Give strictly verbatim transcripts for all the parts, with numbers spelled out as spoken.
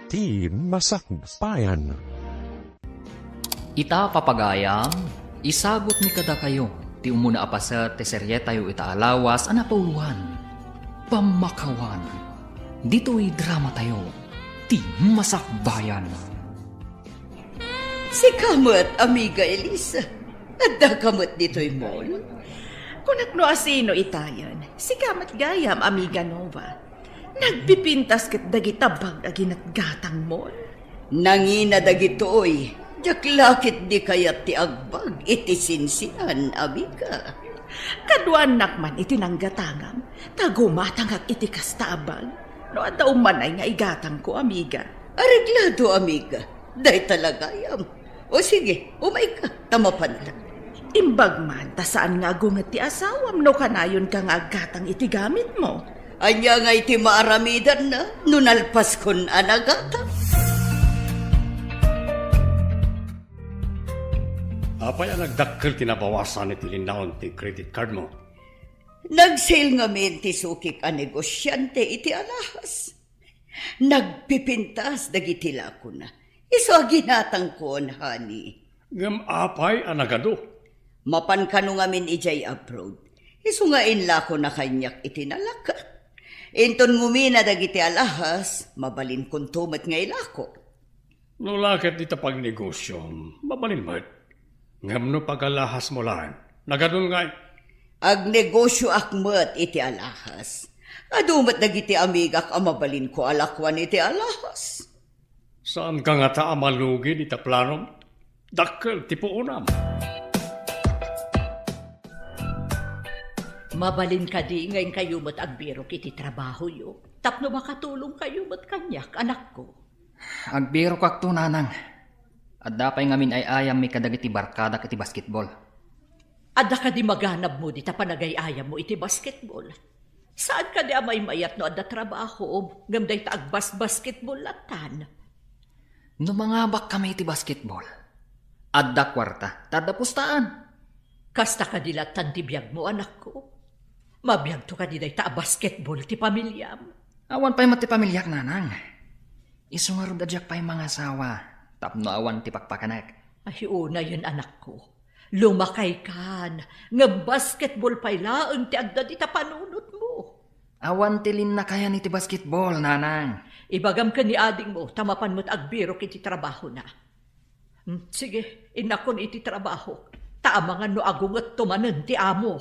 Ti Masakbayan. Ita, papagayam, isagutmi kadakayo ti umuna a paset ti serietayo ita a lawas a napauloan, Pammakawan, ditoy dramatayo, Ti Masakbayan. Sika met, amiga Elisa. Addaka met ditoy mall? Kunak no asino itayen. Sika met gayam, amiga Nova. Nagpipintas ket dagita bag a ginatgatangmon. Nangina dagitoy, diak la ketdi kayat ti agbag iti sinsinan, amiga. Kaduanak man iti nanggatangam, ta gumatangak iti kasta a bag. No adda ummanay nga igatangko, amiga. Areglado, amiga. Dayta la gayam. O sige, umayka, ta mapanta. Imbag man, ta saan nga agunget ti asawam no kanayonka nga aggatang iti gamitmo. Ania ngay ti maaramidanna no nalpaskon a nagatang? Apay a nagdakkel ti nabawasan iti linnaon ti credit cardmo? Nag-sale ngamin ti sukik a negosiante iti alahas. Nagpipintas dagiti lakona. Isu a ginatangkon, honey. Ngem apay a nagadu? Mapan kano ngamin idiay abroad. Isu nga inlakona kaniak iti nalakat. Inton ngumina dagiti alahas, mabalinkonto met nga ilako. No la ket dita pagnegosiom, mabalin met. Ngem no pagalahasmo laeng, nagadun ngay? Agnegosioak met iti alahas. Adu met dagiti amigak a mabalinko a lakuan iti alahas. Saanka ngata a malugi dita planom? Dakkel ti puonam. Mabalin kadi nga inkayo met agbirok iti trabahoyo, tapno makatulongkayo met kaniak, anakko? Agbirokakto, nanang. Adda pay ngamin ay-ayammi kadagiti barkadak iti basketball. Adda kadi maganabmo dita panagay-ayammo iti basketball? Saan kadi a maymayat no adda trabaho, ngem dayta agbas-basketball lattan? No mangabakkami iti basketball, adda kuarta, ta adda pustaan. Kasta kadi lattan ti biagmo, anakko? Mabiagto kadi dayta a basketball ti pamiliam? Awan pay met ti pamiliak, nanang. Isu ngarud a diak pay mangasawa tapno awan ti pakpakanek. Ay, unayen, anakko. Lumakaykan, ngem basketball pay laeng ti agda dita panunotmo. Awan ti linnakayan iti basketball, nanang. Ibagam ken ni adingmo, ta mapan met agbirok iti trabahona. Hmm, sige, innakon iti trabaho. Ta amangan no agungetto manen ti amok.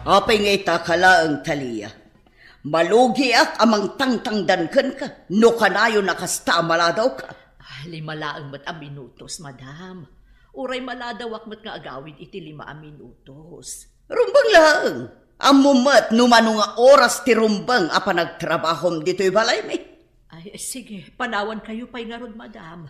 Apay nga ita ka laeng, Talia? Malugiak a mangtangtangdan kenka no kanayon a kasta a maladawka. Ah, lima laeng met a minutos, madam. Uray maladawak met nga agawid iti lima a minutos. Rumbeng laeng. Ammom met no mano nga oras ti rumbeng a panagtrabahom ditoy balaymi. Ay, sige, panawankayo pay ngarud, madam.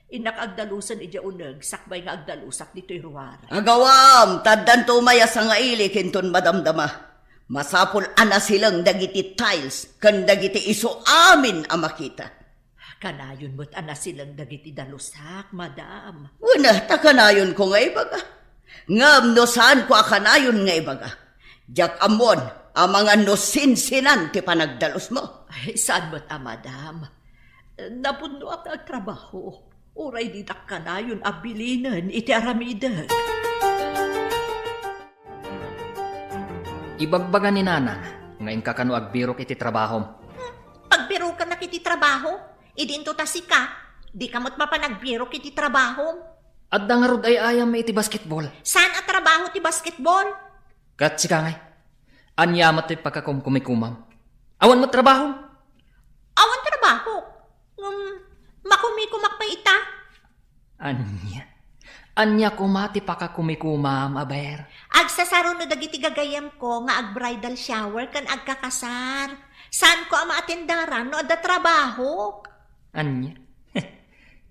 Innak agdalusen idiay uneg, sakbay nga agdalusak ditoy ruar. Agawam, ta addanto umay a sangailik inton madamdama. Masapul a nasileng dagiti tiles ken dagiti isu amin a makita. Kanayon met a nasileng dagiti dalusak, madam. Wen, ta kanayonko nga ibaga. Ngem no saanko a kanayon nga ibaga, diak ammon amangan no sinsinan ti panagdalusmo. Ay, saan met a, madam. Napudnoak nga agtrabaho. Uray ditak kanayon a bilinen iti aramidek. Ibagbaga ni nanang nga inka kano agbirok iti trabahom. Hmm, pagbirokanak iti trabaho? Idi into ta sika, dika met mapan agbirok iti trabahom. Adda ngarud ay-ayammi iti basketball. Saan a trabaho ti basketball? Ket sika ngay, ania met ti pakakumkumikumam? Awan met trabahom? Awan trabaho. Ngem, makumikumak pay ita. Ania? Ania koma ti pakakumikumam, aber? Agsasaruno dagiti gagayyemko nga ag-bridal shower ken agkakasar. Saanko a maatendaran no adda trabaho? Ania?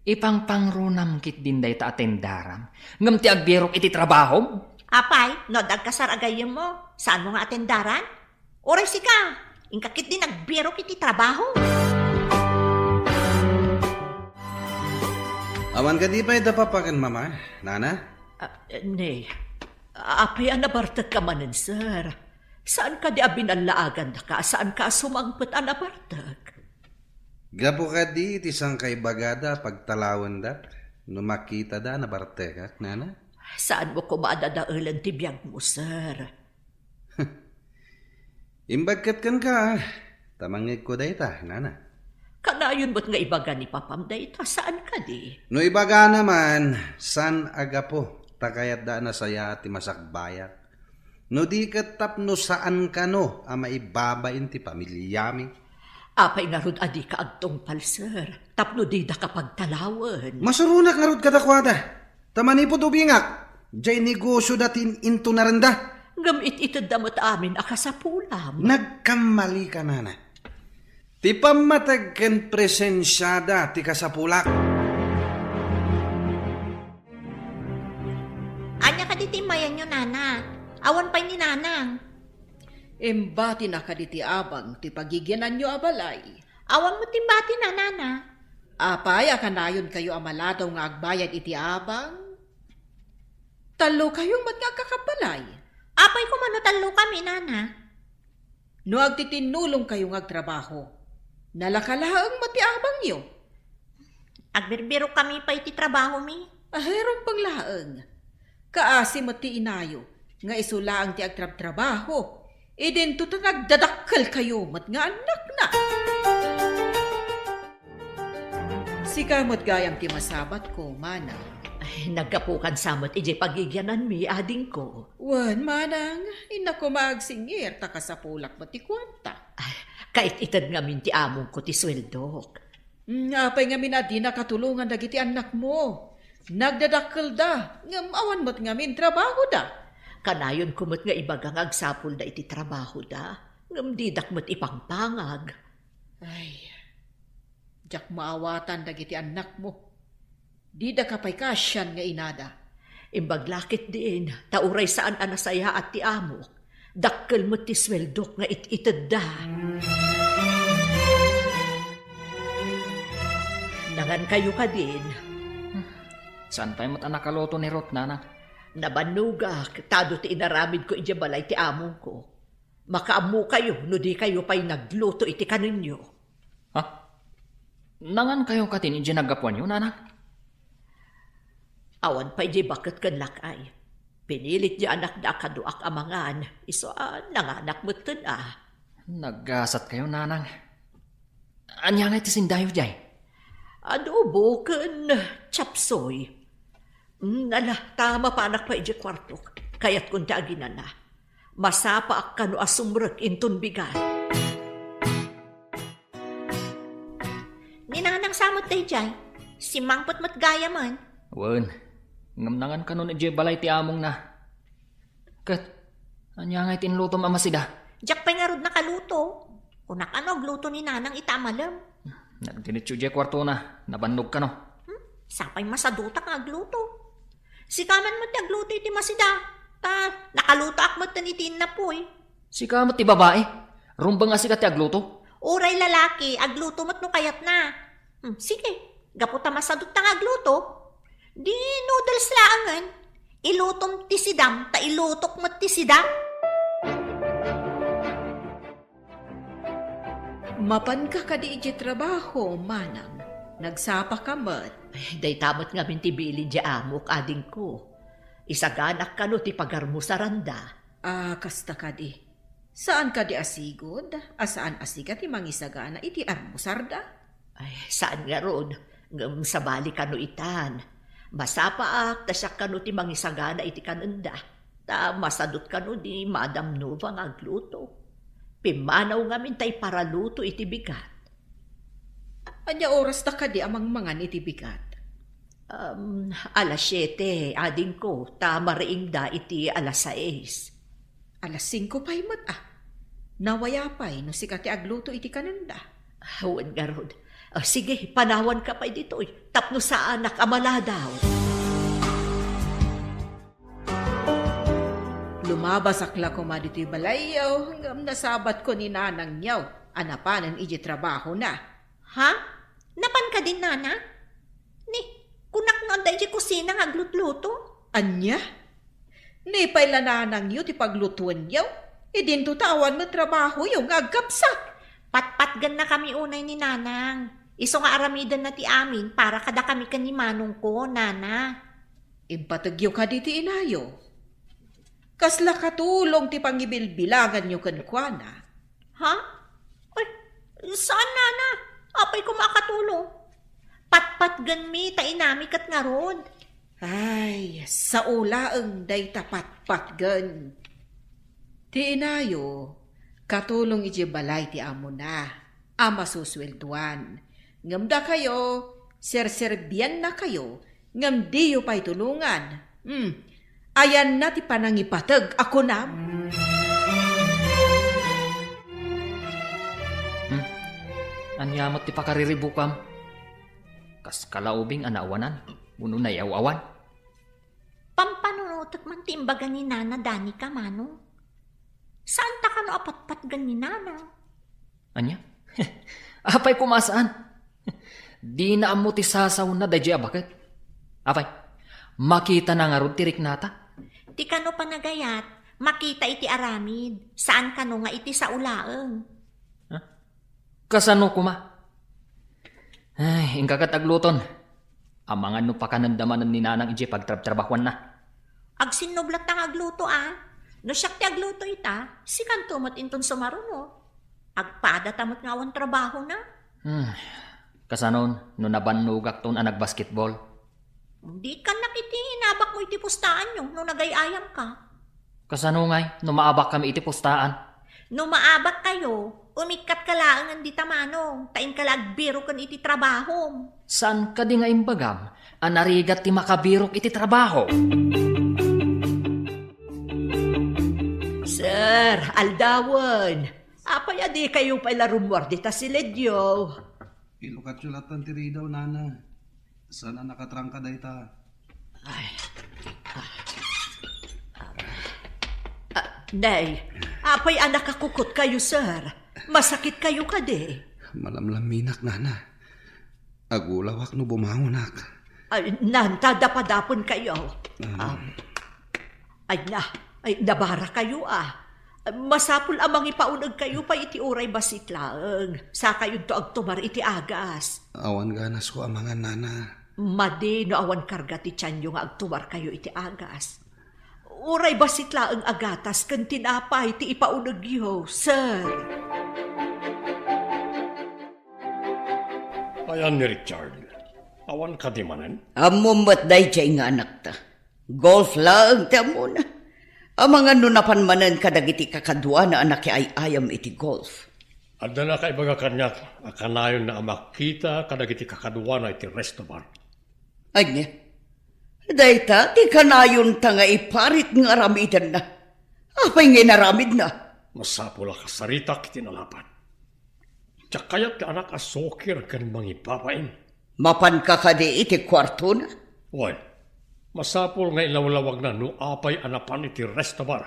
Ipangpangrunam ketdin dayta atendaram, ngem ti agbirok iti trabahom? Apay, no adda agkasar a gayyemmo, saanmo nga atendaran? Uray sika, inka ketdi nagbirok iti trabaho. Awan kadi pay da papa ken mama, nana? Ah, eh, ne. Apay a nabartekka manen, sir? Saan kadi a binallaagandaka a saanka a sumangpet a nabartek? Gapu kadi iti sangkaibagada a pagtalawenda no makitada a nabartekak, nana? Saanmo koma a dadaelen ti biagmo, sir. Imbag ket kenka, ta mangngegko dayta, nana. Kanayon met nga ibaga ni papam dayta, saan kadi? No ibagana man, saan a gapu ta kayatda a nasayaat ti masakbayak. No di ket tapno saan kano a maibabain ti pamiliami. Apay ngarud a dika agtungpal, sir, tapno didaka pagtalawen? Masuronak ngarud kadakuada. Ta manipud ubingak, diay negosioda ti in-, intunarenda. Ngem it-itedda met amin a kasapulam. Nagkammalika, nana. Ti pammateg ken presensiada ti kasapulak. Ania kadi ti immayanyo, nana? Awan pay ni nanang. Imbatina kadi ti abang ti pagigiananyo a balay? Awan met imbatina, nana. Apay a kanayonkayo a maladaw nga agbayad iti abang? Tallokayo met nga agkakabbalay. Apay koma no tallokami, nana? No agtitinnulongkayo nga agtrabaho, nalaka laeng met ti abangyo. Agbirbirok kami pay iti trabahomi. Ay, rumbeng laeng. Kaasi met ti inayo nga isu laeng ti agtrabtrabaho, idinto ta nagdadakkelkayo met nga annakna. Sika met gayam ti masabatko, manang. Ay, naggapukan sa met idiay pagigiananmi, adingko. Wen, manang, innak koma agsingir ta kasapulak met ti kuanta. Ay, kait-ited ngamin ti amongko ti sueldok. Mm, apay ngamin a di nakatulongan dagiti annakmo? Nagdadakkelda, ngem awan met ngamin trabahoda. Kanayonko met nga ibaga nga agsapulda iti trabahoda, ngem didak met ipangpangag. Ay, diak maawatan dagiti annakmo. Didaka pay kaasian nga inada. Imbag la ketdin, ta uray saan a nasayaat ti amok, dakkel met ti sueldok nga it-itedda. Nangankayo kadin? Saan pay met a nakaluto ni Ruth, nanang? Nabannogak, ta adu ti inaramidko idiay balay ti amongko. Makaammokayo no dikayo pay nagluto iti kanenyo. Ha? Nangankayo katin idiay naggapuanyo, nanang? Awan pay diay baket ken lakay. Pinilit diay anakda a kaduak a mangan, isu a nanganak metten a. Naggasatkayo, nanang. Ania ngay ti sindayo diay? Adobo ken chapsoy. Mm, ala, ta mapanak pay idiay kuartok. Kayatkon ti aginana. Masapaak kano a sumrek inton bigat. Ni nanang sa met daydiay, simmangpet met gayamen. Wen, ngem nangan kano idiay balay ti amongna. Ket, ania ngay ti inlutom a masida? Diak pay ngarud nakaluto. Kunak a no agluto ni nanang ita a malem. Nagdiretso idiay kuartona, nabannog kano. Hmm? Sapay masadutak nga agluto. Sika man met ti agluto iti masida. Ta, nakalutoak met iti innapuy. Sika met ti babai. Rumbeng a sika ti agluto. Uray lalaki, agluto met no kayatna. Hmm, sige, gapu ta masadutta nga agluto, di noodles laengen. Ilutom ti sidam, ta ilutok met ti sida. Mapanka kadi idiay trabaho, manang? Nagsapaka met? Ay, dayta met ngamin ti bilin diay amok, adingko. Isaganak kano ti pagarmusaranda. Ah, kasta kadi. Saan kadi a sigud a saan a sika ti mangisagana iti armusarda? Ay, saan ngarud, ngem sabali kano itan. Masapaak ta siak kano ti mangisagana iti kanenda. Ta masadut kano ni Madam Nova nga agluto. Pimmanaw ngamin ta iparaluto iti bigat. Ania oras ta kadi a mangmangan iti bigat? Um, alas siete, adingko, ta mariingda iti alas sais. Alas singko pay met, ah. Nawaya pay no sika ti agluto iti kanenda. Wen ngarud. Ah, sige, panawanka pay ditoy, tapno saanak a maladaw. Lumabasak la koma ditoy balayyo, ngem nasabatko ni nanangyo a napanen idiay trabahona. Ha? Napan kadin, nana? Ni, kunak no adda idiay kusina nga aglutluto. Ania? Ni pay la nanangyo ti paglutuenyo? Idinto ta awan met trabahoyo nga agkabsat. Patpatgennakami unay ni Nanang. Isu nga aramidenna ti amin para kadakami ken ni Manongko, Nana. Impategyo kadi ti inayo? Kasla katulong ti pangibilbilanganyo kenkuana? Ha? Ay, saan, Nana? Apay koma a katulong? Patpatgenmi ta inami ket ngarud. Ay, sao laeng dayta patpatgen. Ti inayo, katulong idiay balay ti amona a masusueldoan. Ngem dakayo, serserbiannakayo, ngem diyo pay tulongan. Hmm, ayanna ti panangipateg a kunam? Hmm? Ania met ti pakariribukam? Kas kalaubing a naawanan, wenno nayaw-awan? Pampanunotek man ti imbaga ni Nana Danica, Manong. Saanta kano a patpatgen ni Nana? Ania? Apay koma a saan? Dina ammo ti sasaona daydiay a baket. Apay, makitana ngarud ti riknata? Ti kano panagayat, makita iti aramid, saan kano nga iti sao laeng. Ha? Kasano koma? Ay, inka ket agluton. Amangan no pakanenda manen ni Nanang idiay pagtrabtrabahuanna. Agsinnublatta nga agluto a. No siak ti agluto ita, sikanto met inton sumaruno. Agpadata met nga awan trabahona. Hmm. Kasanon, no nabannogakton a nagbasketball? Dikannak iti inabakmo iti pustaanyo no nagay-ayamka. Kasano ngay no maabakkami iti pustaan? No maabakkayo, umikkatka laengen dita, Manong, ta inka la agbiroken iti trabahom. Saan kadi nga imbagam a narigat ti makabirok iti trabaho? Sir, aldawen. Apay a dikayo pay la rummuar dita siledyo? Ilukatyo latan ti ridaw, Nana. Saan a nakatrangka dayta. Ay. Ah. Ah, nay, apay a nakakukot kayo, sir? Masakit kayo kadi? Malamlaminak, Nana. Agulawak no bumangonak. Ay, nanta, dapadapon kayo. Ah. Um, Ay na, ay, nabara kayo, ah. Masapul a mangipauneg kayo pay iti uray bassit laeng. Sakayonto agtumar iti agas. Awan ganasko amangan, Nana. Madi no awan karga ti tianyo nga agtumar kayo iti agas. Uray bassit laeng a gatas ken tinapay ti ipaunegyo, sir. Ayan ni Richard. Awan kadi manen? Ammom met daydiay nga anakta. Golf laeng ti ammona. Amangan no napan manen kadagiti kakaduana a nakiay-ayam iti golf. Adda nakaibaga kaniak a kanayonna a makita kadagiti kakaduana iti resto bar. Ania? Dayta ti kanayonta nga iparit nga aramidenna. Apay nga inaramidna? Masapul a kasaritak iti nalapan. Diak kayat ti anak a sokir ken mangibabain. Mapanka kadi iti kuartona? Wen, masapul nga ilawlawagna no apay a napan iti resto bar.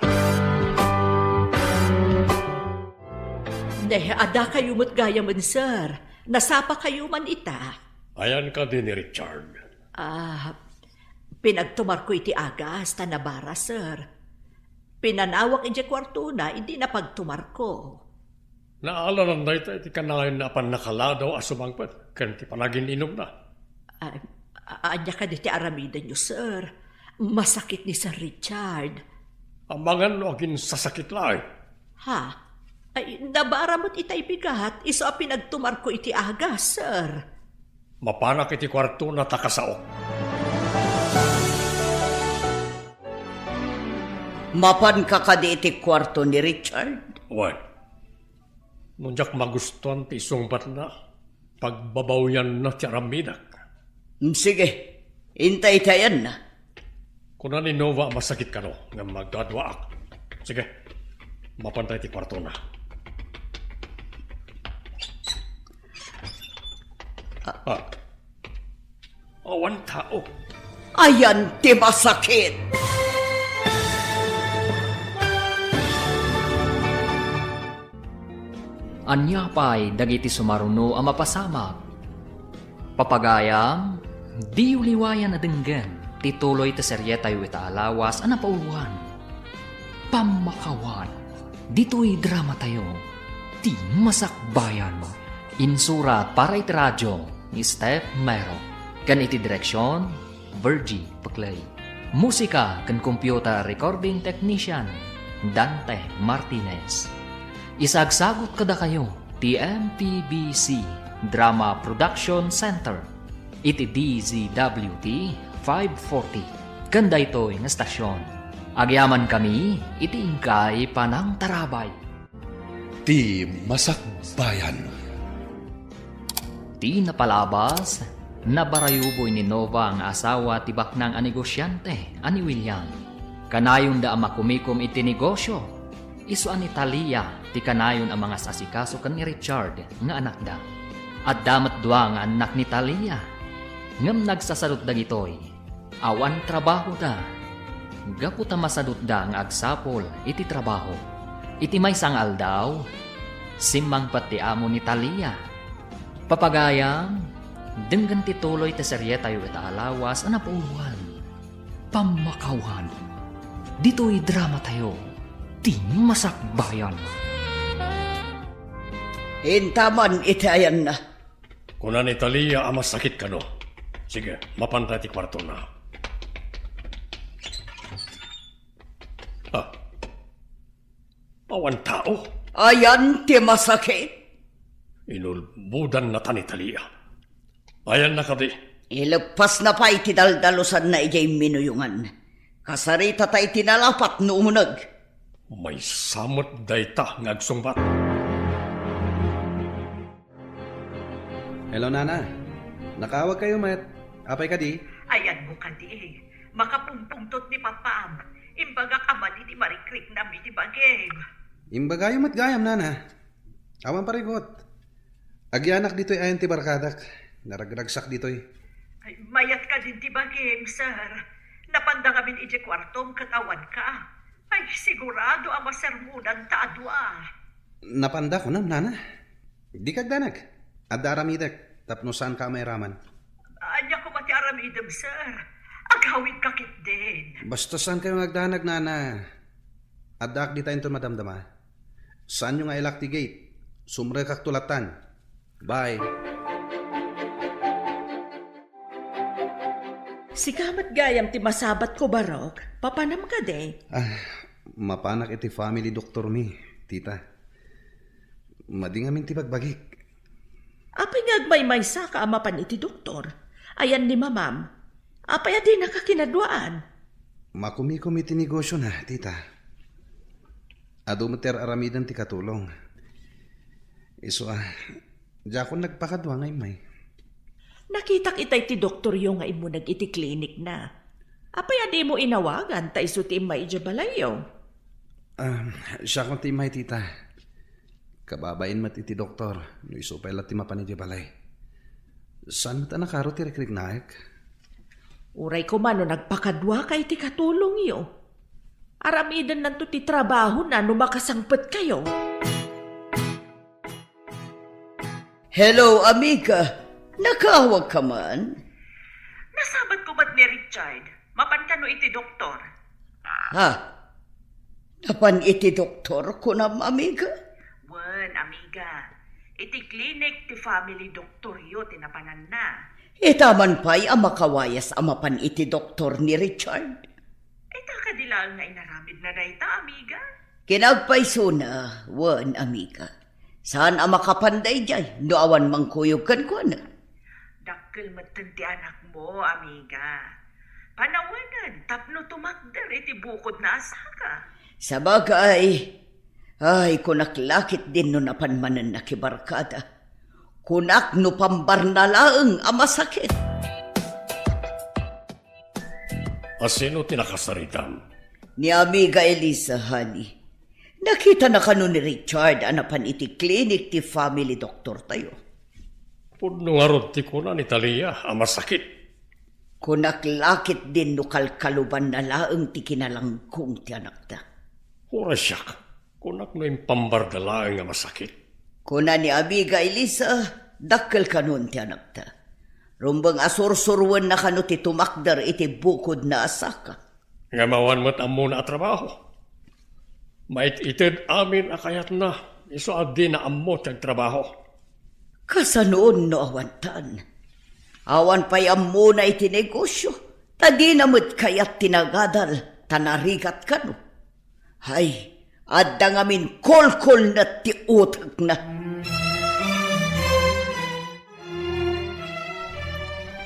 Ne, adda kayo met gayamen, sir. Nasapa kayo man ita. Ayan kadi ni Richard? Ah, pinagtumarko iti agas ta nabara, sir. Pinanawak idiay kuartona idi napagtumarko. Naalanan dayta iti kanayonna a pannakaladaw a sumangpet ken ti panagin-inumna. Ah, a-, ania kadi ti aramidenyo, sir? Masakit ni Sir Richard. Amangan no aginsasakit laeng. Ha? Ay, nabara met itay bigat, isu a pinagtumarko iti agas, sir. Mapanak iti kuartona ta kasaok. Mapanka kadi iti kuarto ni Richard? Wen. No diak magustuan ti isungbatna, pagbabawianna ti aramidek. Mm, sige, intaytayanna. Kuna ni Nova a masakit kano, ngem magduaduaak. Sige, mapantay ti kuartona. Ah. Ah. Awan tao. Ayan ti masakit. Ania pay dagiti sumaruno a mapasamak? Papagayam, diyo liwayan a denggen ti tuloy ti serietayo ita a lawas a napauloan, Pammakawan. Ditoy dramatayo, Ti Masakbayan. Insurat para iti radio ni Steph Mero. Ken iti direksion, Virgie Peclay. Musika ken computer recording technician, Dante Martinez. Isagsagut kadakayo ti M P B C Drama Production Center iti D Z W T five forty. Ken daytoy nga estasion, agyamankami iti inkay panangtarabay. Ti Masakbayan. Ti napalabas, nabarayuboy ni Nova nga asawa ti baknang a negosiante a ni William. Kanayonda a makumikom iti negosio. Isu a ni Talia ti kanayon a mangas-asikaso ken ni Richard nga anakda. Adda met dua nga annak ni Talia, ngem nagsasadut dagitoy. Awan trabahoda. Gapu ta masadutda nga agsapul iti trabaho. Iti maysa nga aldaw, simmangpet ti amo ni Talia. Papagayam, denggen ti tuloy ti serietayo ita a lawas a napuonan. Pammakawan. Ditoy dramatayo, Ti Masakbayan. Intaman iti ayanna. Kuna ni Talia a masakit kano. Sige, mapanta ti kuartona. Ah. Awan tao. Ayan ti masakit. Inulbodan na ta ni Talia. Ayanna kadi. Ileppasna pay ti daldalusanna idiay minuyongan. Kasarita ta iti nalapat no umuneg. Maysa met dayta nga agsungbat. Hello, Nana. Nakaawag kayo met. Apay kadi? Ayanmo kadi. Makapungpungtot ni Papam. Imbagak a madi ti marikriknam iti bagim. Imbagayo met gayam, Nana. Awan parigot. Agyanak ditoy ayan ti barkadak. Naragragsak ditoy. Ay, mayat kadin ti bagim, sir. Napanda ngamin idiay kuartom ket awanka. Ay, sigurado a masermonan ta a dua. Napanda kunam, Nana. Dika agdanag. Adda aramidek tapno saanka a mairaman. Ania koma ti aramidem, sir? Agawidka ketdin. Basta saankayo nga agdanag, Nana. Addaak dita inton madamdama. Saanyo nga ilak ti gate. Sumrekakto lattan. Bye. Sika met gayam ti masabatko, Barok. Papanam kadi? Ah, mapanak iti family doctor mi, tita. Madi ngamin ti bagbagik. Apay nga agmaymaysaka a mapan iti doktor? Ayan ni mamam. Apay a dinaka kinaduaan? Makumikom iti negosiona, tita. Adu met ti ar-aramiden ti katulong. Isu a, diakon nagpakadua nga immay. Nakitak itay ti doktoryo nga immuneg iti klinikna. Apay a dimo inawagan ta isu ti immay idiay balayyo? Ah, siakon ti immay, tita. Kababain met iti doktor no isu pay la ti mapan idiay balay. Saan met a nakaro ti rikriknaek? Uray koma no nagpakaduaka iti katulongyo. Aramidennanto ti trabahona no makasangpetkayo. Hello, amiga. Nakaawagka man? Nasabatko met ni Richard. Mapan kano iti doktor? Ha? Napan iti doktor, kunam, amiga? Wen, amiga. Iti klinik ti family doktoryo ti napananna. Ita man pay a makawayas a mapan iti doktor ni Richard. Ita kadi laeng nga inaramidna dayta, amiga? Kinagpaysona, wen, amiga. Saan a makapan daydiay no awan mangkuyog kenkuana? Dakkel metten ti anakmo, amiga. Panawanen tapno tumakder iti bukodna a saka. Sabagay, ay, kunak la ketdin no napan manen nakibarkada. Kunak no pambarna laeng a masakit. A sino ti nakasaritam? Ni Amiga Elisa, honey. Nakitana kano ni Richard a napan iti klinik ti family doktortayo. Pudno ngarud ti kuna ni Talia a masakit. Kunak la ketdin no kalkalubanna laeng ti kinalangkong ti anakta. Uray siak, kunak no impambarda laeng a masakit. Kuna ni Amiga Elisa, dakkel kanon ti anakta. Rumbeng a sursuroenna kano ti tumakder iti bukodna a saka. Ngem awan met ammona a trabaho. Mait-ited amin a kayatna, isu a dina ammo ti agtrabaho. Kasanoon no awantan? Awan pay ammona iti negosyo, ta dina met kayat ti nagadal, ta narigat kano. Hay, adda ngamin kolkolna ti utekna.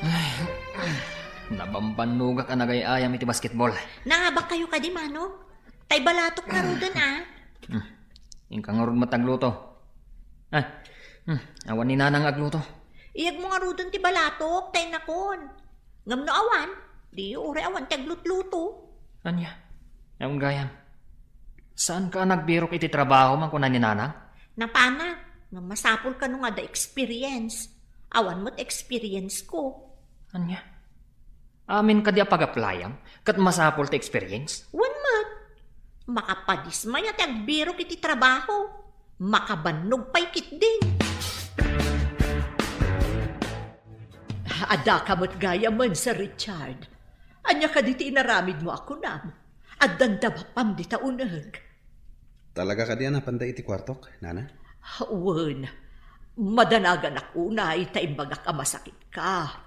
Ay, nabambannogak a nagay-ayam iti basketball. Nangabak kayo kadi, Manong? Tay balatok ngaruden, a. Hmm. Inka ngarud met agluto. Ay, hmm, awan ni Nanang agluto. Iyag mo ngaruden ti balatok, tay nakon. Ngem no awan, di uray awan ti aglutluto. Ania? Awan gayam. Saan ka nagbirok iti trabaho man kuna ni Nanang? Napana, ngem masapul kano nga adda experience. Awan met experience ko. Ania? Amin kadi a pag-applyam, ket masapul ti experience? Wen met. Makapadismaya ti agbirok iti trabaho. Makabannog pay ketdin. Adda ka met gayamen, Sir Richard. Ania kadi ti inaramidmo a kunam? Addan da bapam dita uneg. Talaga kadi a napanda iti kuartok, Nana? Wen, madanaganak unay ta imbagak a masakitka.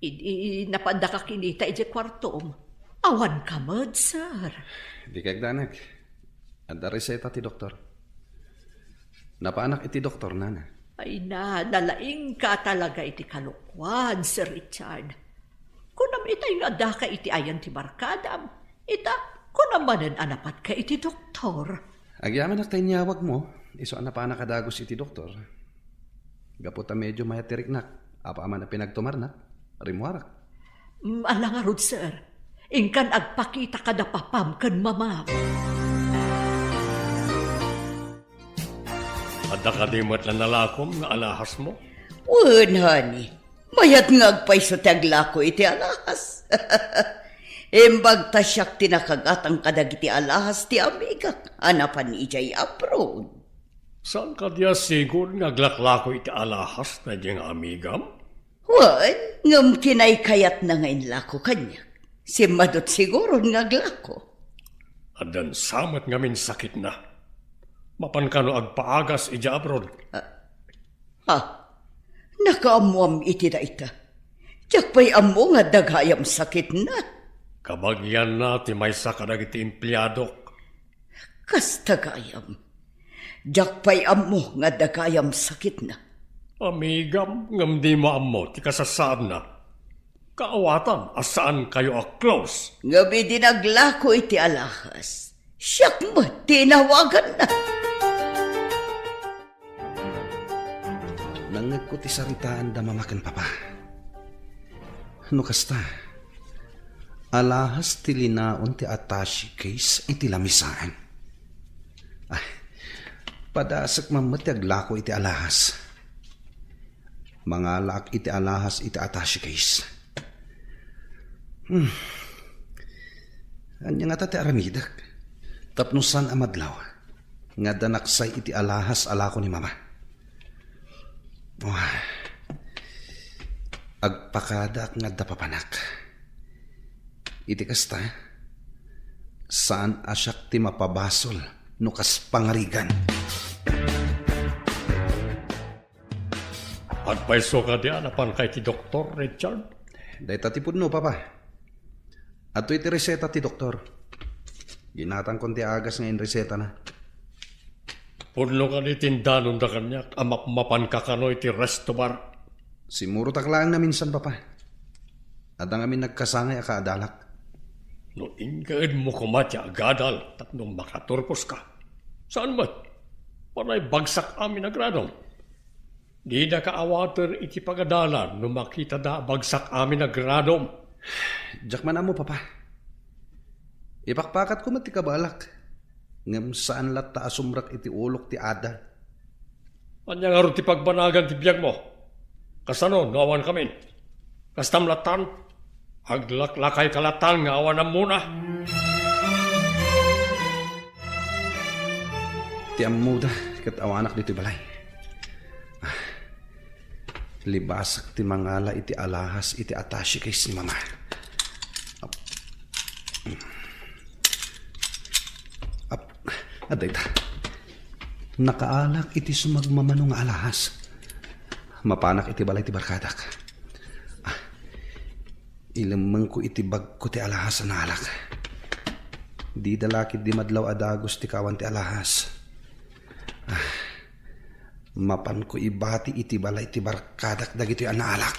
Idi napandaka kinita idiay kuartom, awanka met, sir. Dika agdanag. Adda reseta ti doktor. Napanak iti doktor, Nana. Ay na, nalaingka talaga iti kalokuan, Sir Richard. Kunam itay nga addaka iti ayan ti barkadam. Ita, kunam manen a napatka iti doktor. Agyamanak ta inyawagmo, isu a napanak a dagus iti doktor. Gapu ta medio mayat ti riknak, apaman a pinagtumarnak, rimmuarak. Mm, ala ngarud, sir. Inkan agpakita kada papam ken mamam. Adda kadi met la nalakom nga alahasmo? Wen, honey. Mayat nga agpayso ti aglako iti alahas. Imbag ta siak ti nakagatang kadagiti alahas ti amigak a napan idiay abroad. Saan kadi a sigud nga aglaklako iti alahas daydi nga amigam? Wen, ngem kinaykayatna nga inlako kaniak. Simmadut siguron nga aglako. Addan sa met ngamin sakitna. Mapan kano agpaagas idiay abroad? Ah, ha? Nakaammoam iti dayta. Diak pay ammo nga adda gayam sakitna. Kabagianna ti maysa kadagiti empleadok. Kasta gayam. Diak pay ammo nga adda gayam sakitna. Amigam, ngem dimo ammo ti kasasaadna. Kaawatan a saankayo a close. Ngem idi naglako iti alahas, siak met ti inawaganna. Nangngegko ti saritaanda mama ken papa. No kasta, alahas ti linaon ti attache case iti lamisaen. Ay, padasek man met ti aglako iti alahas. Mangalaak iti alahas iti attache case. Hmm. Ania ngata ti aramidek? Tapno saan a madlaw nga adda naksay iti alahas a lako ni mama. Wah. Agpakadaak nga adda papanak. Iti kasta, saan a siak ti mapabasol no kas pangarigan. Agpayso kadi a napanka iti doktor, Richard? Dayta ti pudno, Papa. Adtoy ti reseta ti doktor. Ginatangkon ti agas nga inresetana. Pudno kadi ti indanonda kaniak a mapmapanka kano iti resto bar? Simmurotak laeng naminsan, Papa. Adda ngamin nagkasangay a kaadalak. No inkaedmo koma ti agadal tapno makaturposka. Saan met? Panay bagsak amin a gradom. Didaka awater iti pagadalan no makitada a bagsak amin a gradom. Diak man ammo, Papa. Ipakpakatko met ti kabalak, ngem saan latta a sumrek iti ulok ti adal. Ania ngarud ti pagbanagan ti biagmo? Kasano no awan kamin? Kastam lattan? Aglaklakay ka lattan nga awan ammona. Ti ammoda ket awanak ditoy balay. Ah, libasak ti mangala iti alahas iti attache case ni Mama. Ap-, ap-, Adda ita. Nakaalak iti sumagmamano nga alahas. Mapanak iti balay ti barkadak. Ah, ilemmengko iti bagko ti alahas a naalak. Dida la ketdi madlaw a dagus ti kawan ti alahas. Ah, mapanko ibati iti balay ti barkadak dagitoy a naalak.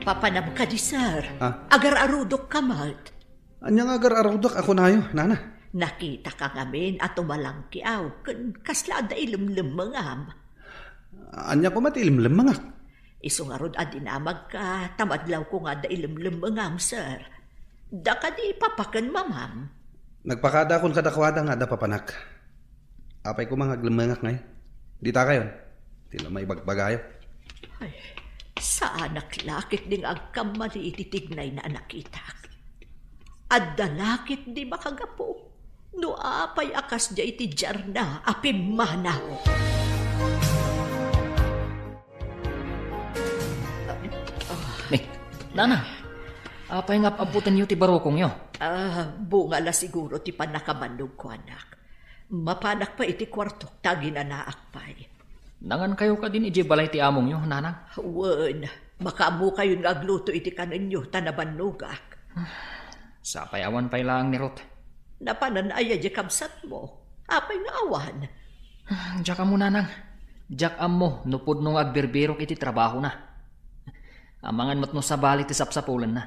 Papanam kadi, sir? Ah? Agar-arudok ka met. Ania nga agar-arudok a kunayo, nana? Nakita ka ngamin a tumalangkiaw, ken kasla adda ilemlemmengam. Ania koma ti ilemlemmengak? Isu ngarud a dinamag ka, ta madlaw ko nga adda ilemlemmengam, sir. Da kadi papaken mamam? Nagpakadakon kadakuada nga adda papanak. Apay koma nga aglemmengak ngay? Dita kayon. Ti la maibagbagayo. Ay, saanak la ketdi nga agkammali iti tignayna a nakitak. Adda la ketdi makagapu. No apay a kasdiay ti diarna a pimmanaw. Ni, nana, apay nga ap-abbutenyo ti barukongyo? Ah, bunga la siguro ti pannakabannogko, anak. Mapanak pay iti kuartok ta aginanaak pay. Nangankayo kadin idiay balay ti amongyo, nanang? Wen, makaammokayon nga agluto iti kanenyo ta nabannogak. Sapay awan pay laeng ni Ruth. Napanan aya diay kabsatmo? Apay nga awan? Diak ammo, nanang. Diak ammo no pudno nga agbirbirok iti trabahona. Amangan met no sabali ti sapsapulenna.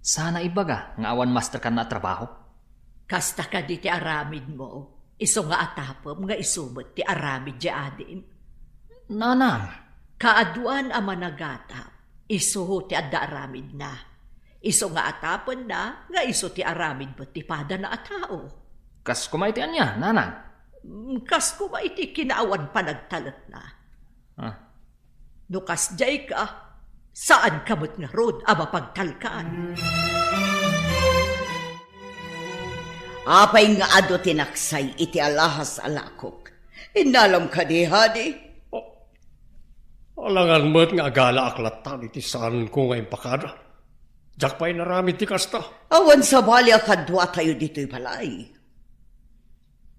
Sana ibaga nga awan master kanna a trabaho. Kasta kadi ti aramidmo, isu nga atapem nga isu met ti aramid diay adim. Nanang! Kaaduan a managatap, isu ti adda aramidna. Isu nga atapenna nga isu ti aramid met ti padana a tao. Kas koma iti ania, nanang? Mm, kas koma iti kinaawan panagtalekna. Ah. No kasdiay ka, saan ka met ngarud a mapagtalkan. Apay nga adu ti naksay iti alahas a lakok? Innalam kadi, hadi? Oh, alangan met nga agalaak latta iti saanko nga impakada. Diak pay naramid ti kasta. Awan sabali a kaduatayo ditoy balay.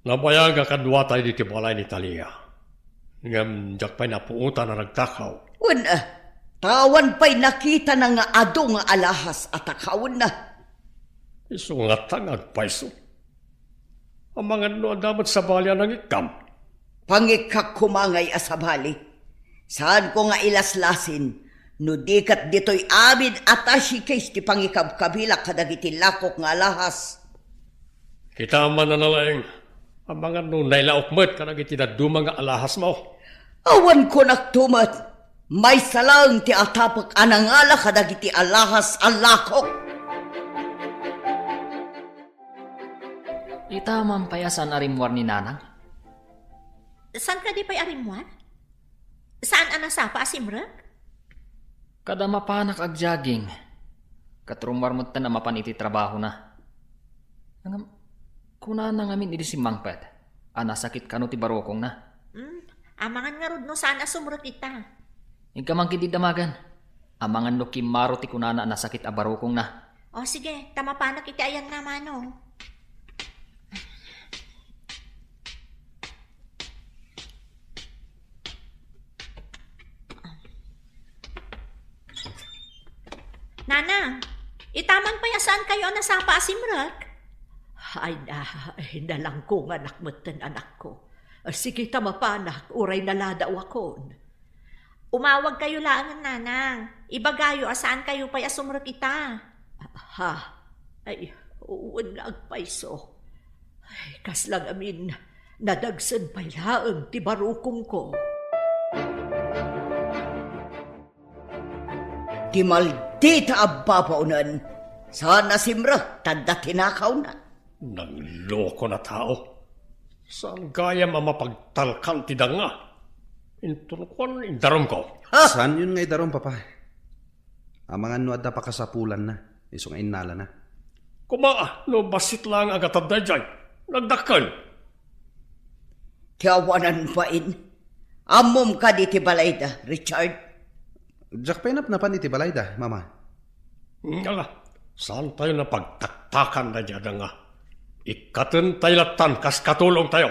Nabayag a kaduatay ditoy balay ni Talia. Ngem diak pay napuotan a nagtakaw. Wen, ah, ta awan pay nakitana nga adu nga alahas a takawenna. Isu ngata nga agpayso. Amangan no adda met sabali a nangikkam. Pangikkak koma ngay a sabali. Saanko nga ilaslasin no di ket ditoy amin a tashikis ti pangikabkabilak kadagiti lakok nga alahas. Kita man a nalaing, amangan no nailaok met kadagiti dadduma nga alahasmo. Awan kunakto met, maysa laeng ti atapek a nangala kadagiti alahas a lakok. Ita man pay a saan a rimmuar ni Nanang? Saan kadi pay a rimmuar? Saan a nasapa a simrek? Kada mapanak agjaging, ket rummuar metten a mapan iti trabahona. Ngem, kunana ngamin idi simmangpet a nasakit kano ti barukongna. Hmm, amangan ngarud no saan a sumrek ita. Inka man ketdi damagen. Amangan no kimmaro ti kunana a nasakit a barukongna. O, sige, ta mapanak iti ayanna, Manong. Nanang, ita man pay a saan kayo a nasapa a simrek? Ay na, ay, nalangkonganak metten, anakko. Sige ta mapanak, uray naladawakon. Umawag kayo laengen, Nanang. Ibagayo a saan kayo pay a sumrek ita. Ha? Ay, wen nga agpayso. Ay, kasla ngamin, nadagsen pay laeng ti barukongko. Ti maldita a babaonen, saan a simrek ta adda tinakawna. Nangloko na tao. Saan gayam a mapagtalkan ti danga? Inton kuan, indarumko. Ha? Saanyon nga idarum, Papa? Amangan no adda pakasapulanna, isu nga innalana. Koma, no bassit laeng a gatad daydiay, nagdakkel. Ti awanan bain. Ammom kadi ti balayda, Richard? Diak pay napnapan iti balayda, Mama. Ala, saantayo a pagtaktakan daydiay a danga. Ikkatentayo lattan kas katulongtayo.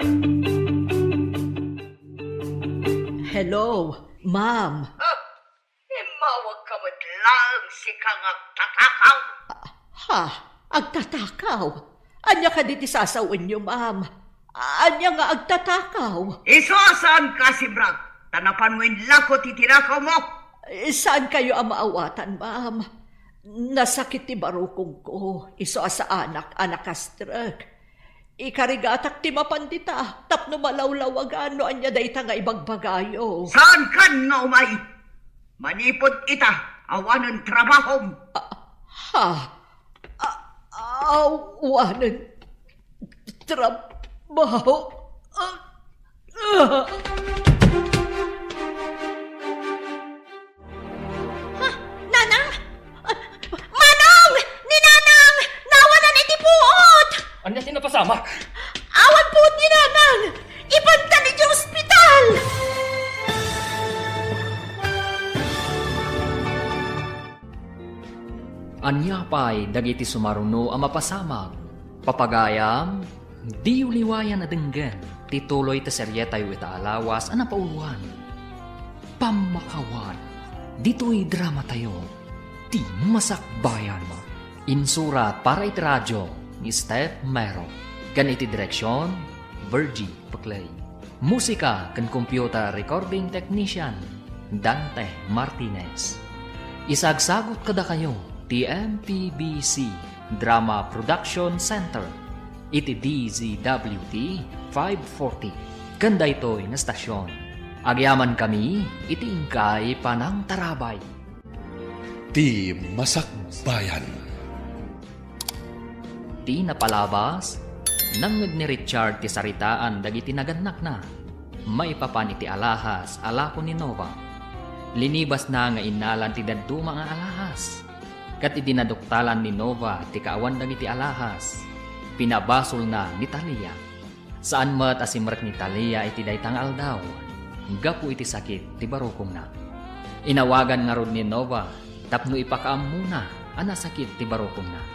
Hello, ma'am. Ah, immawagka met laeng, sika nga agtatakaw. Ha? Agtatakaw? Ania kadi ti sasawenyo, ma'am? Ania nga agtatakaw? Isu a saanka a simrek, ta napanwen la ko ti tinakawmo. Eh, saankayo a maawatan, ma'am. Nasakit ti barukongko, isu a saanak a nakastrek. Ikarigatak ti mapan dita, tapno malawlawagan no ania dayta nga ibagbagayo. Saankan nga umay? Manipud ita, awanen trabahom. Ah, ha? Ah, awanen trabaho? Ah, ah. Ha? Nanang? Ah, Manong! Ni Nanang! Naawanan iti puot! Ania ti napasamak? Awan puot ni Nanang! Ipanta idiay ospital! Ania pay dagiti sumaruno a mapasamak? Papagayam, diyo liwayan a denggen ti tuloy ti serietayo ita a lawas a napauluan. Pammakawan, ditoy dramatayo, Ti Masakbayan. Insurat para iti radio ni Steph Mero, ken iti direksion, Virgie Peclay. Musika ken computer recording technician, Dante Martinez. Isagsagut kadakayo ti M P B C Drama Production Center iti D Z W T five forty ken daytoy nga stasyon. Agyamankami iti inkay panangtarabay. Ti Masakbayan. Ti napalabas, nangngeg ni Richard ti saritaan dagiti nagannakna maipapan iti alahas a lako ni Nova. Linibasna nga innalan ti dadduma nga alahas. Ket idi naduktalan ni Nova ti kaawan dagiti alahas, pinabasolna ni Talia. Saan met a simrek ni Talia iti dayta nga aldaw, gapu iti sakit ti barukongna. Inawagan ngarud ni Nova tapno ipakaammona a nasakit ti barukongna.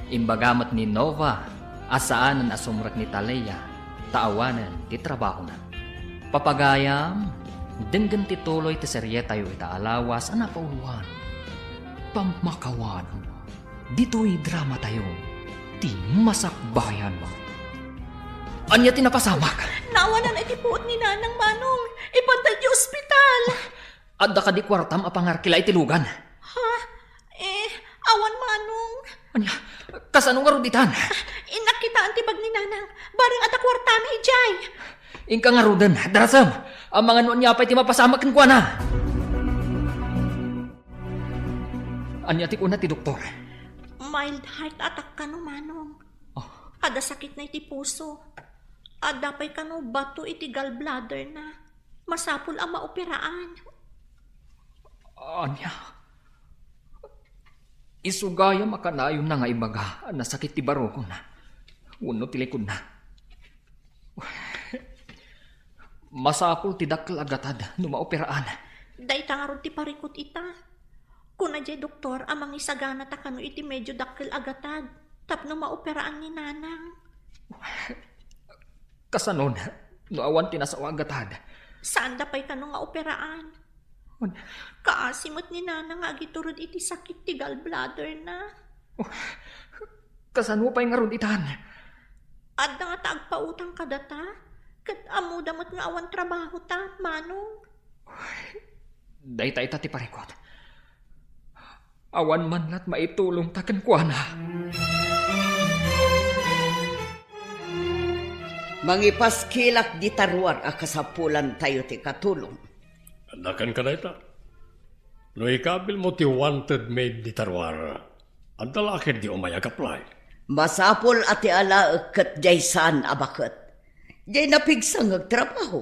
Imbaga met ni Nova a saanen a sumrek ni Talia ta awanen ti trabahona. Papagayam, denggen ti tuloy ti serietayo ita a lawas a napauluan. Pammakawan. Ditoy dramatayo, Ti Masakbayan. Ania ti napasamak? Naawanan iti puot ni Nanang, Manong. Ipanta idiay ospital. Adda kadi kuartam a pangarkila iti lugan? Ha? Eh, awan, Manong. Ania? Kasano ngarud itan? Innak kitaen ti bag ni Nanang. Bareng adda kuartami idiay. Inka ngaruden, darasem. Amangan no ania pay ti mapasamak kenkuana. Ania ti kuna ti doktor? Mild heart attack kano, Manong. Oh. Adda sakitna iti puso. Adda pay kano bato iti gallbladderna. Masapul a maoperaan. Ania? Isu gayam a kanayonna nga ibaga a nasakit ti barukonna wenno ti likodna. Masapul ti dakkel a gatad no maoperaan. Dayta ngarud ti parikut ita. Kuna diay doktor a mangisagana ta kano iti medio dakkel a gatad tapno maoperaan ni Nanang. Kasanon no awan ti nasao a gatad? Saanda pay kano nga operaan. Kaasi met ni Nanang nga agitured iti sakit ti gallbladderna. Kasano pay ngarud itan? Adda ngata agpautang kadata, ket ammoda met nga awan trabahota, Manong. Dayta ita ti parikut. Awan man lat maitulongta kenkuana. Mangipaskilak dita ruar a kasapulantayo ti katulong. Adda kenka dayta. No ikabilmo ti wanted maid dita ruar, adda la ketdi umay ag-apply. Masapul a ti alaek ket diay saan a baket. Diay napigsa nga agtrabaho.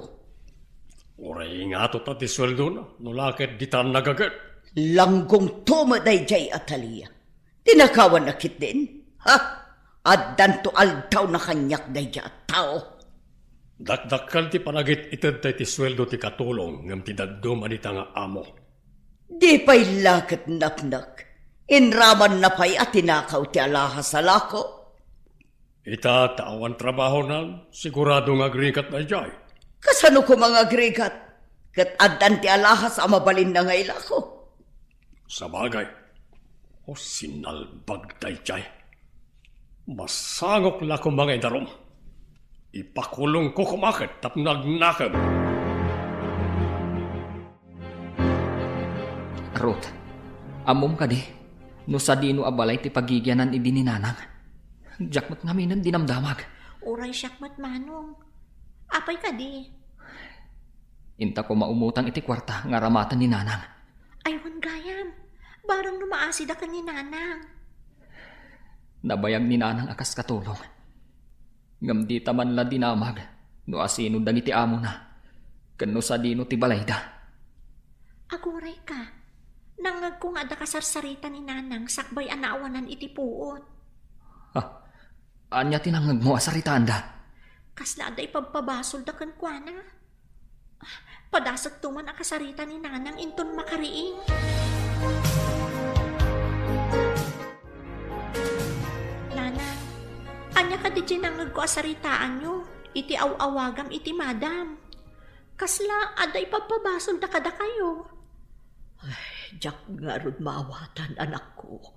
Uray ingato ta ti sueldona, no la ket ditan nagaget. Langgongto met daydiay, Atalia. Tinakawanna ketdin? Ha? Addanto aldawna kaniak daydiay a tao. Dakdakkel ti panagit-itedta iti sueldo ti katulong ngem ti dadduma dita nga amo. Di pay la ket napnek. Inramanna pay a tinakaw ti alahas a lako. Ita ta awan trabahonan, sigurado nga agrigat daydiay. Kasano koma nga agrigat? Ket addan ti alahas a mabalinna nga ilako. Sabagay, o sinalbag daydiay. Masangok la koma nga idarum. Ipakulongko koma ket tapno agnakem. Ruth, ammom kadi no sadino a balay ti pagigianan idi ni Nanang? Diak met ngaminen dinamdamag. Uray siak met, Manong. Apay kadi? Inta koma umutang iti kuarta nga aramaten ni Nanang. Ay, wen gayam. Barang no maasida ken ni Nanang. Nabayag ni Nanang a kas katulong. Ngem dita man la dinamag no asino dagiti amona, ken no sadino ti balayda. Agurayka, nangngegko nga adda kasarsarita ni Nanang sakbay a naawanan iti puot. Ha? Ania ti nangngegmo a saritaanda? Kasla adda ipabpabasolda kenkuana. Padasekto man a kasarita ni Nanang inton makariing. Nanang, ania kadi ti nangngegko a saritaanyo iti aw-awagam iti madam? Kasla adda ipabpabasolda kadakayo? Ay, diak ngarud maawatan, anakko.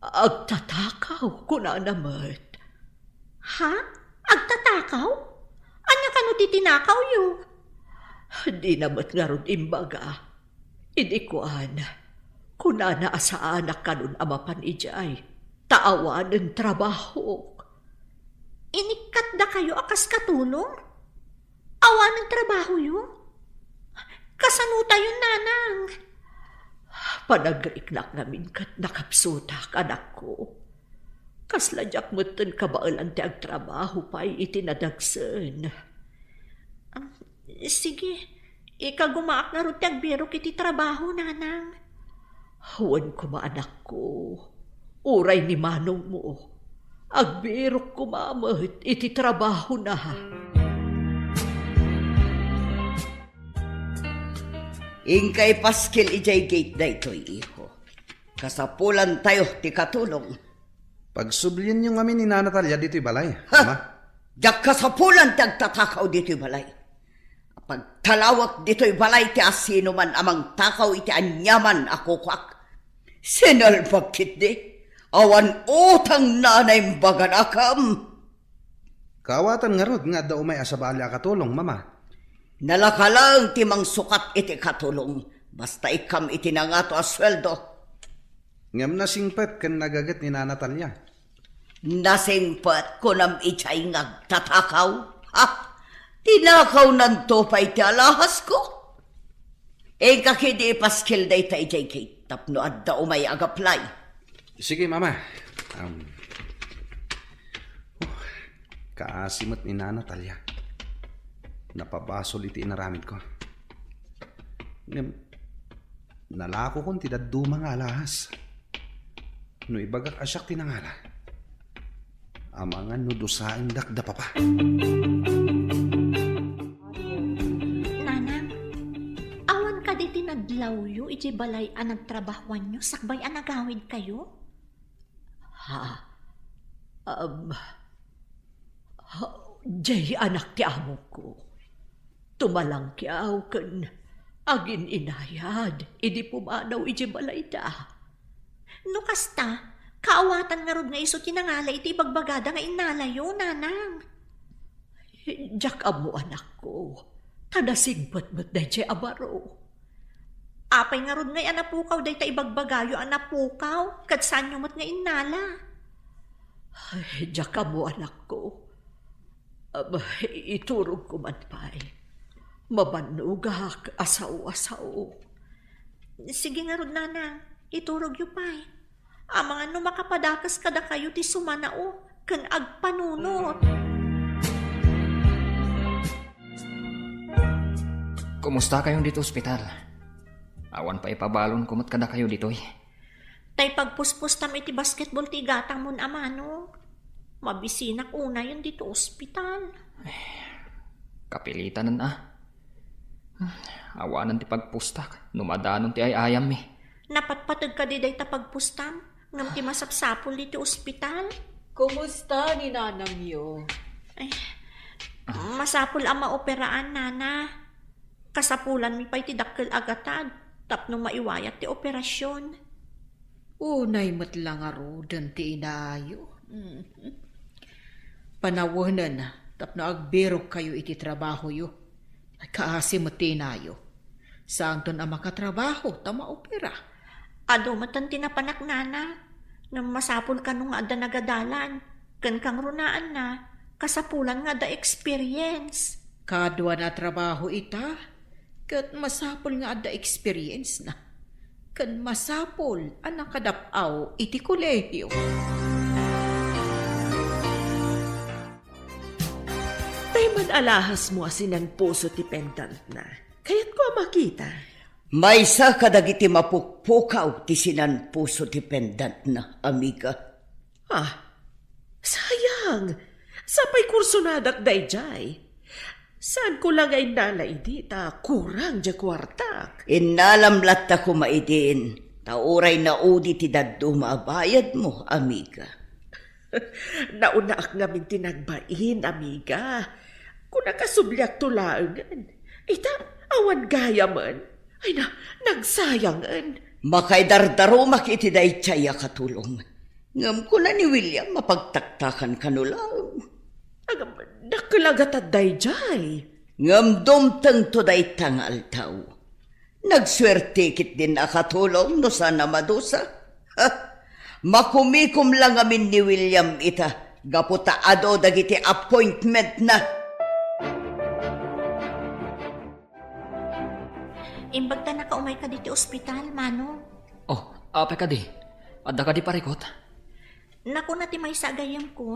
Agtatakaw, kunana met. Ha? Agtatakaw? Ania kano ti tinakawyo? Dina met ngarud imbaga. Idi kuan, kunana a saanak kanon a mapan idiay, ta awanen trabahok. Inikkatdakayo a kas katulong? Awanen trabahoyo? Kasanotayon, Nanang? Panagriknak ngamin ket nakapsutak, anakko. Kasla diak metten kabaelan ti agtrabaho pay iti nadagsen. Ah, sige, ikagumaak ngarud ti agbirok iti trabaho, Nanang. Wen koma, anakko, uray ni manongmo, agbirok koma met iti trabahona. Inka ipaskil idiay gate daytoy, iho. Kasapulantayo ti katulong. Pagsublienyo ngamin ni Nana Talia ditoy balay, Ha? Ama. Diak kasapulan ti agtatakaw ditoy balay. Pagtalawek ditoy balay ti asinoman a mangtakaw iti aniaman a kukuak. Sinalbag ketdi, awan utangna a naimbag a nakam. Kaawatan ngarud nga adda umay a sabali a katulong, Mama. Nalaka laeng ti mangsukat iti katulong, basta ikkam iti nangato a sueldo. Ngem nasingpet ken nagaget ni Nana Talia. Nasingpet, kunam idiay nga agtatakaw? Ha? Tinakawnanto pay ti alahasko? Inka ketdi ipaskil dayta idiay gate tapno adda umay agaplay. Sige, Mama. Um, huh, kaasi met ni Nana Talia. Napabasol iti inaramidko. Ngem, nalakokon ti dadduma nga alahas. No ibagak a siak ti nangala, amangan no dusaendak da papa. Nanang, awan kadi ti nadlawyo iti balay a nagtrabahoanyo sakbay a nagawidkayo? Ha? Um, ha, diay anak ti amongko. Tumalangkiaw ken agin-inayad idi pumanaw idiay balayda. No kasta, kaawatan ngarud nga isu ti nangala iti ibagbagada nga innalayo, Nanang. Diak ammo, anakko, ta nasingpet met daydiay a baro. Apay ngarud ngay a napukaw dayta ibagbagayo a napukaw, ket saanyo met nga innala? Ay, diak ammo, anakko. Aba, iturogko man pay. Mabannogak a sao a sao. Sige ngarud, Nanang, iturogyo pay. Amangan no makapadakes kadakayo ti sumanao ken agpanunot. Kumusta kayon ditoy ospital? Awan pay ipabalonko met kadakayo ditoy. Tay pagpuspustam iti basketball ti igatangmon a manong. Mabisinak unayen ditoy ospital. Kapilitanen a. Awanen ti pagpustak no madanon ti ay-ayammi. Napatpateg kadi dayta pagpustam ngem ti masapsapul ditoy ospital? Kumusta ni nanangyo? Ay, masapul a maoperaan, Nana. Kasapulanmi pay ti dakkel a gatad tapno maiwayat ti operasion. Unay met la ngaruden ti inayo. Mhm. Panawenen tapno agbirokkayo iti trabahoyo. Kaasi met ti inayo. Saanton a makatrabaho ta maopera. Adu met ti napanak, Nana. Ngem masapul kano nga adda nagadalan. Ken kangrunaanna, kasapulan nga adda experience. Kaduana a trabaho ita, ket masapul nga adda experience na. Ken masapul a nakadap-aw iti kolehiyo. Tay man alahasmo a sinanpuso ti pendantna. Kayatko a makita. Maysa kadagiti mapukpukaw ti sinanpuso ti pendantna, amiga. Ah, sayang. Sapay kursonadak daydiay. Saanko la nga innala idi ta kurang diay kuartak. Innalam latta koma idin, ta uray naudi ti dadduma a bayadmo, amiga. Naunaak ngamin ti nagbain, amiga. Kunak a subliakto laengen. Ita, awan gayamen. Ay na, nagsayangen. Makaidardarumak iti daydiay a katulong. Ngem kuna ni William, mapagtaktakan kano laeng. Agam, dakkel a gatad daydiay. Ngem dumtengto dayta nga aldaw. Nagsuerte ketdin a katulong no saan a madusa. Ha? Makumikom la ngamin ni William ita, gapu ta adu dagiti appointmentna. Imbag ta nakaumayka diti ospital, Manong. Oh, apay kadi? Adda kadi parikut? Nakuna ti maysa a gayyemko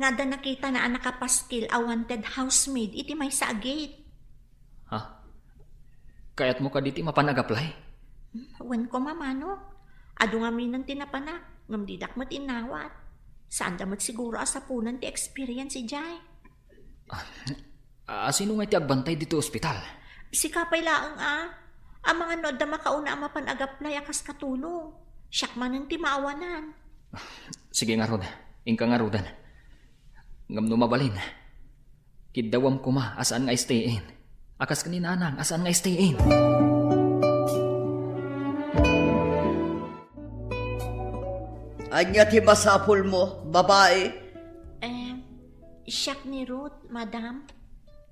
nga adda nakitana a nakapaskil a wanted housemaid iti maysa a gate. Ha? Kayatmo kadi ti mapan ag-apply? Hmm, wen koma, Manong. Adu ngaminen ti napanak, ngem didak met innawat. Saanda met siguro a sapulen ti experience idiay. Ah, sino ngay ti agbantay ditoy ospital? Sika pay laeng a. Amangan no adda makauna a mapan ag-apply a kas katulong. Siak manen ti maawanan. Sige ngarud, inka ngaruden. Ngem no mabalin, kiddawam koma a saan nga stay-in. A kas ken ni Nanang a saan nga stay-in. Ania ti masapulmo, babai? Eh, siak ni Ruth, madam.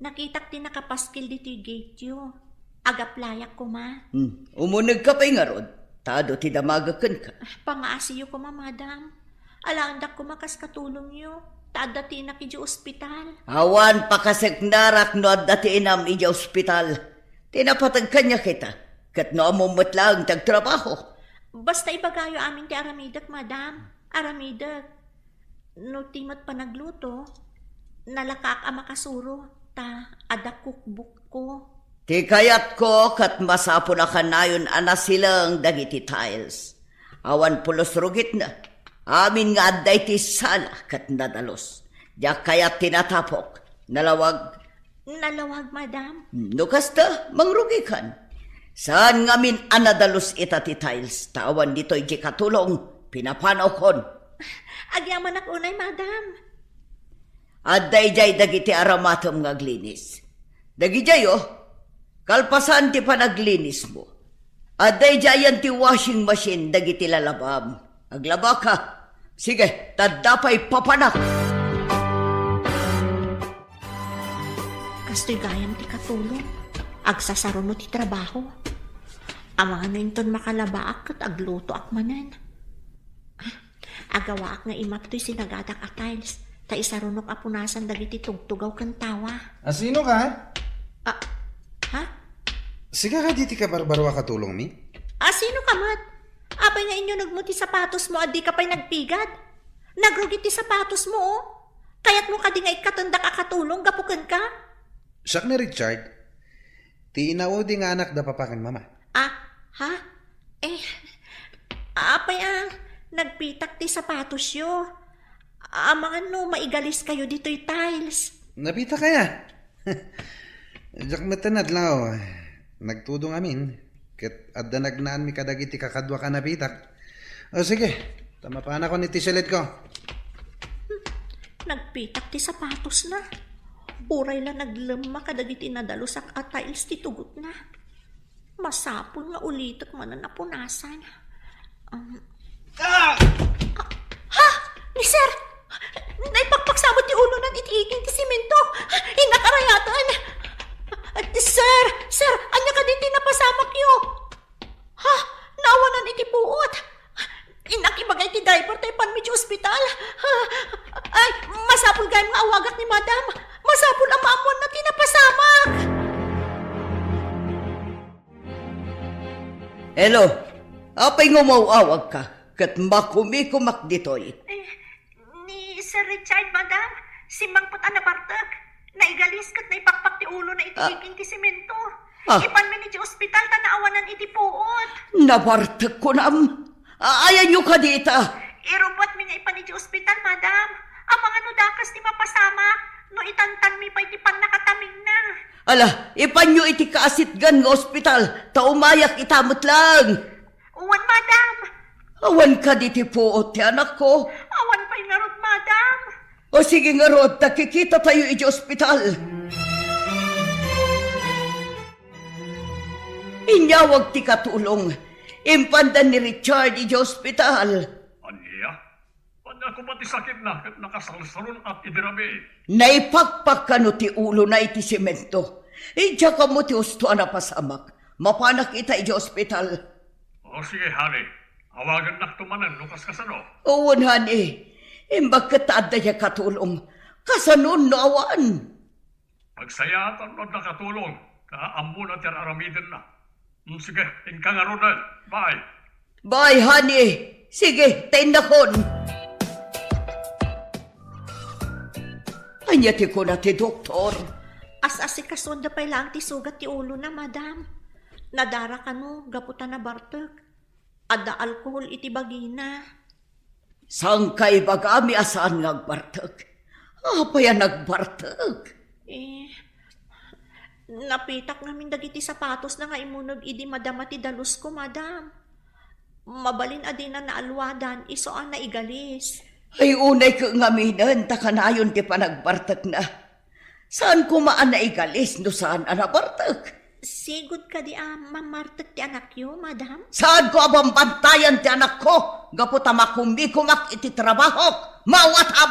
Nakitak ti nakapaskil ditoy gate-yo. Ag-applyak koma. Hmm, umunegka pay ngarud. Ta adu ti damagek kenka. Pangaasiyo koma, madam. Alaendak koma kas katulongyo. Ta adda ti inak idiay ospital. Awan pakaseknarak no adda ti inam idiay ospital. Ti napateg kaniak ita. Ket no ammom met laeng ti agtrabaho. Basta ibagayo amin ti aramidek, madam. Aramidek. No ti met panagluto, nalakaak a makasuro, ta adda cookbook-ko. Ti kayatko ket masapul a kanayon a nasileng dagiti tiles. Awan pulos rugitna. Amin nga adda iti sala ket nadalus. Diak kayat ti natapok. Nalawag. Nalawag, madam. No kasta, mangrugikan. Saan ngamin a nadalus ita ti tiles, ta awan ditoy ti katulong, pinapanawkon. Agyamanak unay, madam. Adda idiay dagiti aramatem nga aglinis. Dagidiay, oh, kalpasan ti panaglinismo. Adda idiayan ti washing machine dagiti lalabam. Aglabaka. Sige, ta adda pay papanak. Kastoy gayam ti katulong. Agsasaruno ti trabaho. Amangan no inton makalabaak ket aglutoak manen. Agawaak nga imattoy sinagadak a tiles, ta isarunok a punasan dagiti tugtugaw ken tawa. A, sino ka? Ah, ha? Sika kadi ti kabarbaro a katulongmi? A, sino ka met? Apay nga inyo nagmo ti sapatosmo a dika pay nagpigad? Nagrugi ti sapatosmo, oh. Kayatmo kadi nga ikkatendak a katulong gapu kenka? Siak ni Richard. Ti inaudi nga anak da papa ken mama. Ah, ha? Eh, apay a, nagpitak ti sapatosyo. Amangan no maigalis kayo ditoy tiles. Napitak aya? Diak met adlaw. Nagtudong amin. Ket adda nagnaanmi kadagiti kakaduak a napitak. O sige, ta mapanakon iti silidko. Nagpitak ti sapatosna. Uray la naglemma kadagiti nadalusak a tiles ti tugotna. Masapul nga ulitek manen a punasan. Um, Ah! Ha? Ni Sir? Naipakpaksamot ti ulonan iti iging ti simento. Innak arayaten. Sir, sir, ania kadi ti napasamakyo? Ha? Naawanan iti puot. Innak ibaga iti driver ta ipanmi iti ospital. Ha? Ay, masapul gayam nga awagak ni Madam. Masapul a maammuanna ti napasamak. Hello, apay nga umaw-awagka ket makumikumak ditoy? Eh, ni Sir Richard, Madam, simmangpet a nabartek. Naigalis ket naipakpak ti ulona iti Ah. iging ti simento. Ah. Ipanmi iti ospital ta naawanan iti puot. Nabartek kunam? Ayanyo kadi ita? Irubbuatmi nga ipan iti ospital, Madam. Amangan no dakas ti mapasamak no itantanmi pay ti pannakatamingna. Ala, ipanyo iti kaasitgan nga ospital, ta umayak ita met laeng. Wen, Madam. Awan kadi ti puot ti anakko? Awan pay ngarud, Madam. O sige ngarud, ta kikitatayo iti ospital. Inyawag ti katulong. Impanda ni Richard iti ospital. Ania? Ania koma ti sakitna ket nakasalsalun-at idi rabii? Naipakpak kano ti ulona iti simento. Idiak ammo ti husto a napasamak. Mapanak ita iti ospital. O sige, honey. Awagannakto manen no kaskasano. Wen, honey. Imbag ket ta adda diay katulong. Kasanon no awan? Agsayaat no adda katulong, ta ammona ti ar-aramidenna. Mm, sige, inka ngaruden. Bye. Bye, honey. Sige, ta innakon. Ania ti kuna ti doktor? As-asikasuanda pay laeng ti sugat ti ulona, Madam. Nadara kano gapu ta nabartek. Adda alkohol iti bagina. Saanka ibagami a saan nga agbartek? Apay a nagbartek? Eh, napitak ngamin dagiti sapatosna nga imuneg idi madama ti dalusko, Madam. Mabalin a dina naalwadan, isu a naigalis. Ay, unay ket ngaminen ta kanayon ti panagbartekna. Saan koma a naigalis no saan a nabartek? Sigud kadi a mamartek ti anakyo, Madam? Saanko a bambantayan ti anakko gapu ta makumikumak iti trabahok. Maawatam!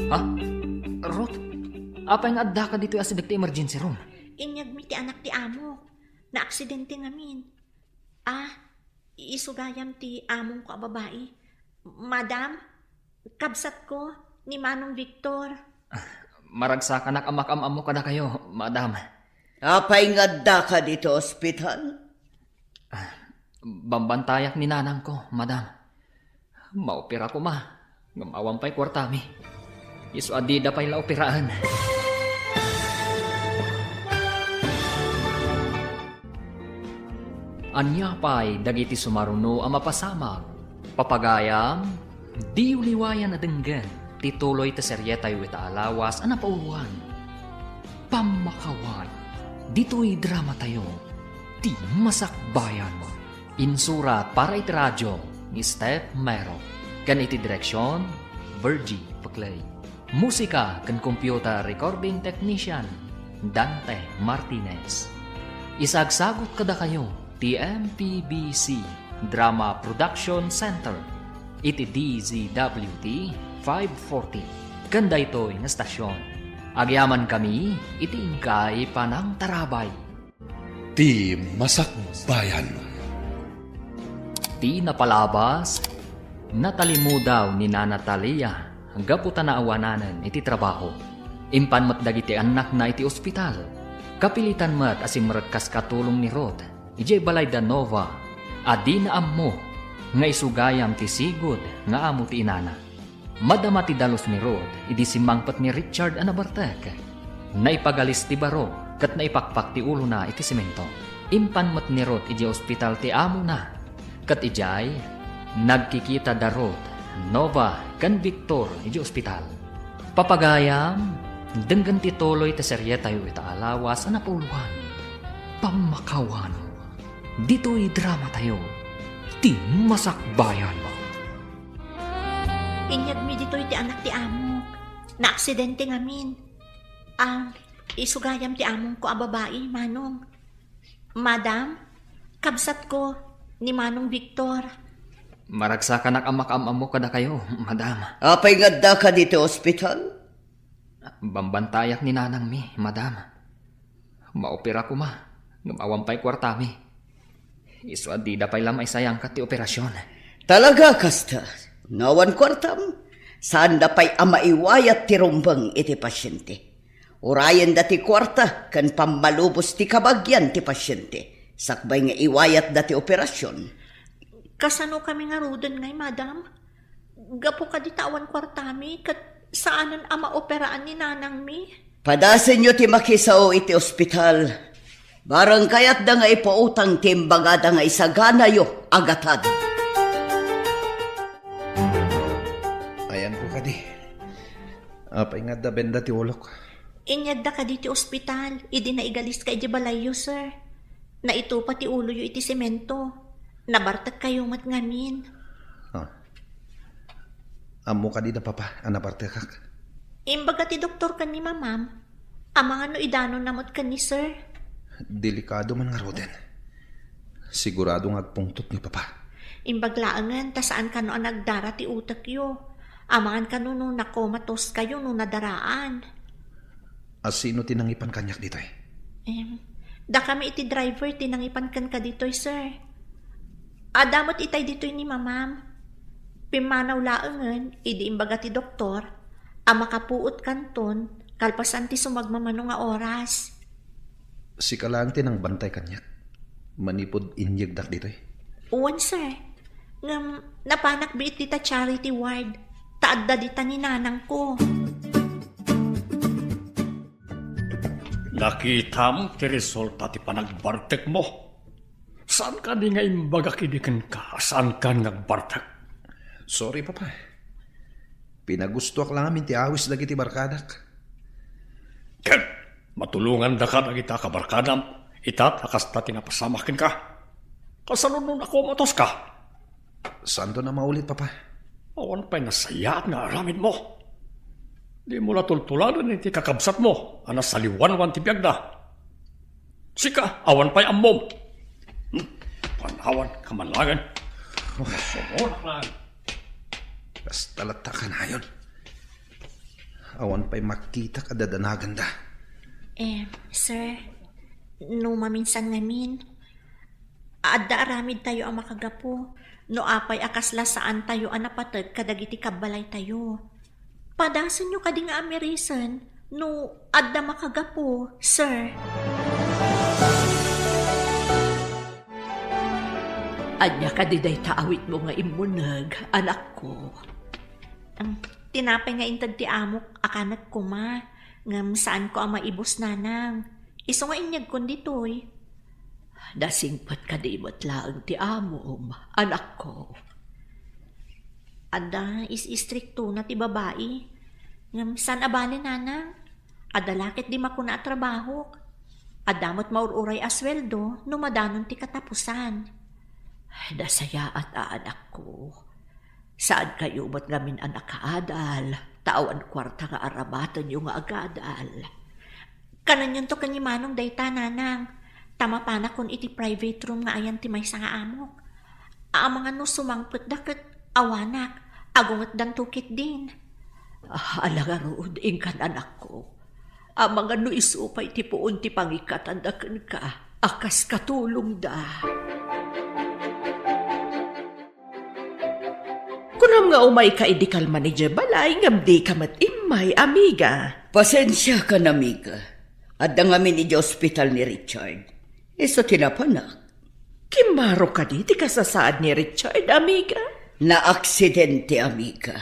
Ha? Ruth, apay nga addaka ditoy asideg ti emergency room? Inyegmi ti anak ti amok. Naaksidente ngamin. Ah, isu gayam ti amongko a babai. Madam, kabsatko, ni Manong Victor. Ah, maragsakanak a makaam-ammo kadakayo, Madam. Apay nga addaka ditoy ospital? Ah, bambantayak ni nanangko, Madam. Maopera koma, ngem awan pay kuartami. Isu a dida pay la operaen. Ania pay dagiti sumaruno a mapasamak? Papagayam, diyo liwayan a denggen ti tuloy ti serietayo ita a lawas a napauloan. Pammakawan, ditoy dramatayo, ti Masakbayan. Insurat para iti radio ni Steph Mero, ken iti direksion, Virgie Peclay. Musika ken computer recording technician, Dante Martinez. Isagsagut kadakayo ti M P B C Drama Production Center iti D Z W T five forty ken daytoy nga stasyon. Agyamankami iti inkay panangtarabay. Ti Masakbayan. Ti napalabas, natalimudaw ni Nana Talia gapu ta naawananen iti trabaho. Impan met dagiti annakna iti ospital. Kapilitan met a simrek kas katulong ni Ruth idiay balay da Nova a dina ammo nga isu gayam ti sigud nga amo ti inana. Madama ti dalus ni Ruth idi simmangpet ni Richard a nabartek. Naipagalis ti baro ket naipakpak ti ulona iti semento. Impan met ni Ruth idiay ospital ti amona. Ket idiay, nagkikita da Ruth, Nova, ken Victor idiay ospital. Papagayam, denggen ti tuloy ti serietayo ita a lawas a napauloan. Pammakawan. Ditoy dramatayo, ti Masakbayan. Inyegmi ditoy ti anak ti amok. Naaksidente ngamin. Ah, isu gayam ti amongko a babai, Manong. Madam, kabsatko, ni Manong Victor. Maragsakanak a makaam-ammo kadakayo, madam. Apay nga addaka ditoy ospital? Bambantayak ni nanangmi, madam. Maopera koma, ngem awan pay kuartami. Isu a dida pay la maisayangkat ti operasion. Talaga kasta? No awan kuartam, saanda pay a maiwayat ti rumbeng iti pasiente. Urayenda ti kuarta ken pammalubos ti kabagian ti pasiente, sakbay nga iwayatda ti operasion. Kasanokami ngaruden ngay, madam? Gapu kadi ta awan kuartami ket saanen a maoperaan ni nanangmi? Padasenyo ti makisao iti ospital. Bareng kayatda nga ipautang ti imbagada nga isaganayo a gatad. Ayanko kadi. Apay nga adda benda ti ulok? Inyegda kadi ti ospital idi naigaliska idiay balayyo, sir. Naitupa ti uloyo iti semento. Nabartekkayo met ngamin. Ah. Ammo kadi da papa a nabartekak? Imbaga ti doktor ken ni mamam, amangan no idanonna met ken ni sir. Delikado man ngaruden. Sigurado nga agpungtot ni papa. Imbag laengen ta saan kano a nagdara ti utekyo. Amangan kano no nakomatoskayo no nadaraan. A sino ti nangipan kaniak ditoy? Em, dakami iti driver ti nangipan kenka ditoy, sir. Adda met itay ditoy ni mamam. Pimmanaw laengen idi imbaga ti doktor a makapuot kanton kalpasan ti sumagmamano nga oras. Sika laeng ti nangbantay kaniak manipud inyegdak ditoy? Wen, sir. Ngem napanak biit dita charity ward, ta adda dita ni nanangko. Nakitam ti resulta ti panagbartekmo. Saan kadi nga imbagak idi kenka a saankan nga agbartek? Sorry, Papa. Pinagustoak la ngamin ti awis dagiti barkadak. Ket matulongandaka dagita kabarkadam ita ta kasta ti napasamak kenka. Kasano no nakomatoska? Saanton a maulit, Papa. Awan pay nasayaat nga aramidmo. Dimo la tultuladen iti kakabsatmo a nasaliwanwan ti biagna. Sika, awan pay ammom. Hmm, panawan ka man laengen. Sumunak laeng. Kasta latta kanayon. Awan pay makitak a dadanaganda. Eh, sir, no maminsan ngamin, adda aramidtayo a makagapu no apay a kasla saantayo a napateg kadagiti kabbalaytayo. Padasenyo kadi nga amirisen no adda makagapu, sir. Ania kadi dayta awitmo nga immuneg, anakko? Am, tinapay nga inted ti amok a kanek koma, ngem saanko a maibus, nanang. Isu nga inyegkon ditoy. Nasingpet kadi met laeng ti amom, anakko? Adda is-istriktona ti babai. Ngem saan a bale, nanang. Adda la ket di makuna a trabahok. Adda met maur-uray a sueldo no madanon ti katapusan. Nasayaat a anakko. Saankayo met ngamin a nakaadal, ta awan kuarta nga arabatenyo nga agadal. Kanenyon to ken ni Manong dayta, nanang, ta mapanakon iti private room nga ayan ti maysa nga amok. Amangan no sumangpetda ket awanak, agungetdanto ketdin. Ah, ala ngarud, inkan anakko. Amangan no isu pay ti puon ti pangikatanda kenka a kas katulongda. Kunam nga umayka idi kalman idiay balay ngem dika met immay, amiga. Pasensiakan, amiga. Adda ngamin idiay ospital ni Richard. Isu ti napanak. Kimmaro kadi ti kasasaad ni Richard, amiga? Naaksidente, amiga.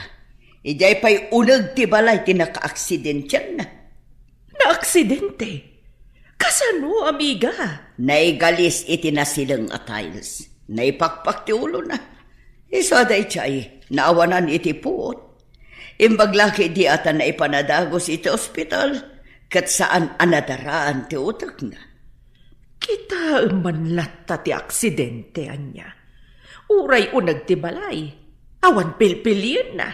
Idiay pay uneg ti balay ti nakaaksidentianna. Naaksidente? Kasano, amiga? Naigalis iti nasileng a tiles. Naipakpak ti ulona. Isu a daydiay, naawanan iti puot. Imbag la ketdi a ta naipan a dagus iti ospital, ket saan a nadaraan ti utekna. Kitaem man latta ti aksidente, ania? Uray uneg ti balay, awan pilpilienna.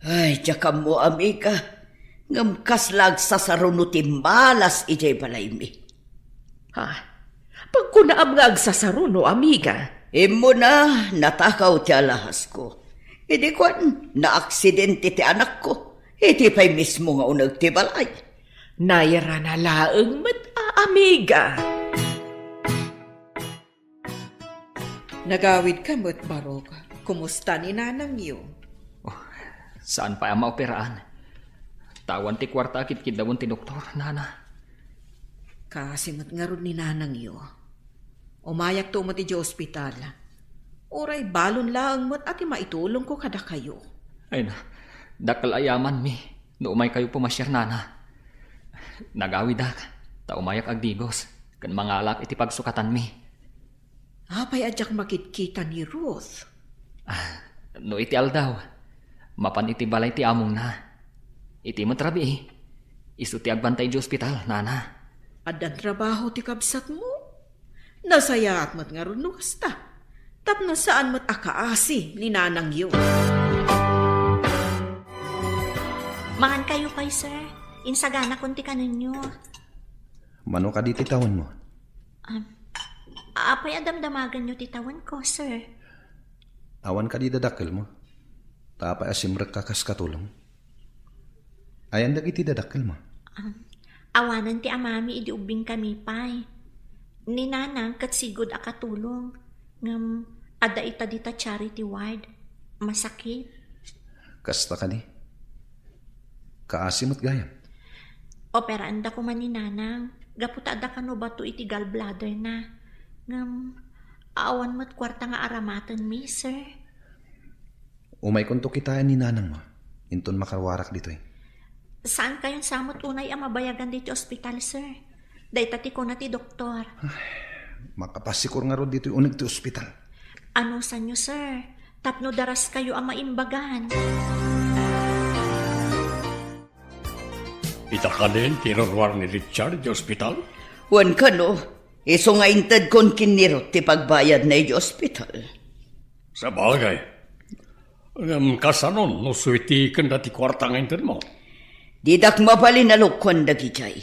Ay, diak ammo, amiga. Ngem kasla agsasaruno ti malas idiay balaymi. Ha? Pagkunaam nga agsasaruno, amiga? Immuna, natakaw ti alahasko. Idi kuan, naaksidente ti anakko. Iti pay mismo nga uneg ti balay. Nairana laeng met a, amiga. Nagawidka met, Barok. Kumusta ni nanangyo? Oh, saan pay a maoperaan. Ta awan ti kuarta a kidkiddawen ti doktor, nana. Kaasi met ngarud ni nanangyo. Umayakto met idiay ospital. Uray balon laeng met a ti maitulongko kadakayo. Ay na, dakkel a yamanmi no umaykayo pumasiar, nana. Nagawidak, ta umayak agdigos, ken mangalaak iti pagsukatanmi. Apay a diak makitkita ni Ruth? Ah, no iti aldaw, mapan iti balay ti amongna. Iti met rabii, isu ti agbantay idiay ospital, nana. Addan trabaho ti kabsatmo? Nasayaat met ngarud no kasta. Tapno saan met a kaasi ni nanangyo. Mangankayo pay, sir. Insaganakon ti kanenyo. Mano kadi ti tawenmo? Um, apay a damdamaganyo ti tawenko, sir? Awan kadi dadakkelmo? Ta apay a simrekka kas katulong? Ayan dagiti dadakkelmo? Um, awanen ti amami idi ubbingkami pay. Ni nanang ket sigud a katulong. Ngem adda ita dita charity ward. Masakit. Kasta kadi? Kaasi met gayam? Operaanda koma ni nanang gapu ta adda kano bato iti gallbladderna. Ngem awan met kuarta nga aramatenmi, sir. Umaykonto kitaen ni nanangmo, inton makaruarak ditoy. Saankayon sa met unay a mabayagan ditoy ospital, sir. Dayta ti kuna ti doktor. Ay, makapasikor ngarud ditoy uneg ti ospital. Anusanyo, sir? Tapno daraskayo a maimbagan. Ita kanen ti iruruar ni Richard di ospital? Wen kano, isu nga intedkon ken ni Ruth ti pagbayadna iti ospital. Sabagay. Ngem kasanon no suiti kenda ti kuarta nga intedmo? Didak mabalin a lukuan dagidiay.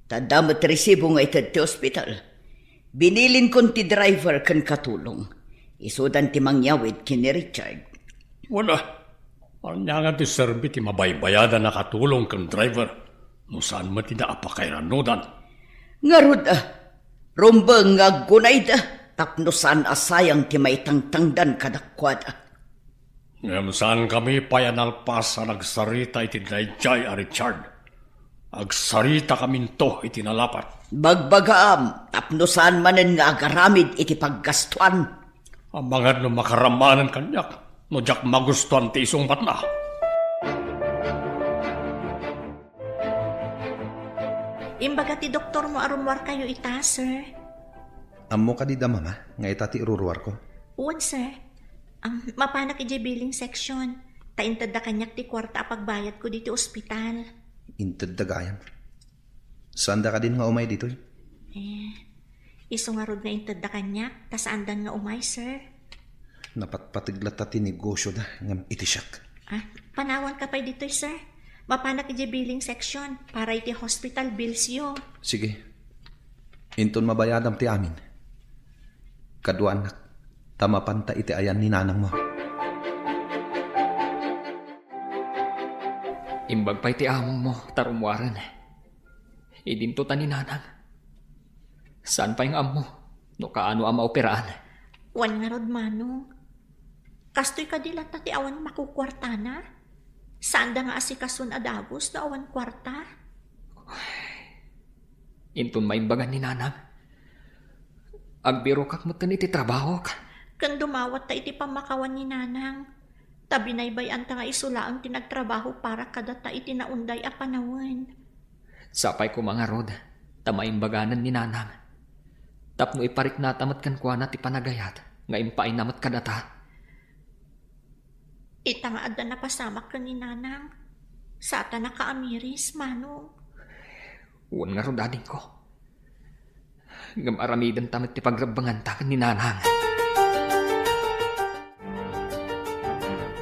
Ta adda met resibo nga ited ti ospital. Binilinkon ti driver ken katulong. Isudan ti mangyawid ken ni Richard. Wala. Ania nga ti serbi ti mabaybayadan a katulong ken driver no saan met ida a pakairanudan? Ngarud, a, rumbeng nga aggunayda tapno saan a sayang ti maitangtangdan kadakuada. Ngem saankami pay a nalpas a nagsarita iti daydiay a Richard. Agsaritakaminto iti nalapat. Bagbagaam tapno saan manen nga agaramid iti paggastuan. Amangan no makaramanen kaniak no diak magustuan ti isungbatna. Imbaga ti doktormo a rummuarkayo ita, sir. Ammo kadi da, Mama, nga ita ti iruruarko? Wen, sir. Am, mapanak idiay billing section. Ta intedda kaniak ti kuarta a pagbayadko ditoy ospital. Intedda gayam. Saanda kadin nga umay ditoy? Eh, isu ngarud nga intedda kaniak, ta saandan nga umay, sir. Napatpateg latta ti negosyoda ngem iti siak. Ah, panawanka pay ditoy, sir. Mapanak idiay billing section para iti hospital billsyo. Sige. Inton mabayadam ti amin. Kaduaannak, ta mapanta iti ayan ni nanangmo. Imbag pay ti amongmo, ta rummuaren. Idinto ta ni nanang. Saan pay nga ammo no kaano a maoperaan? Wen ngarud, manong. Kastoy kadi latta ti awan makukuartana? Saanda nga asikason a dagus no awan kuarta? Inton maimbagan ni nanang, agbirokak metten iti trabahok. Ken dumawatta iti pammakawan ni nanang. Ta binaybay-anta nga isu laeng ti nagtrabaho para kadata iti naunday a panawen. Sapay koma ngarud, ta maimbaganen ni nanang. Tapno ipariknata met kenkuana ti panagayat nga impaayna met kadata. Ita nga adda napasamak ken ni nanang, saanna a kaamiris, manong. Wen ngarud, adingko. Ngem aramidenta met ti pagrebbenganta ken ni nanang.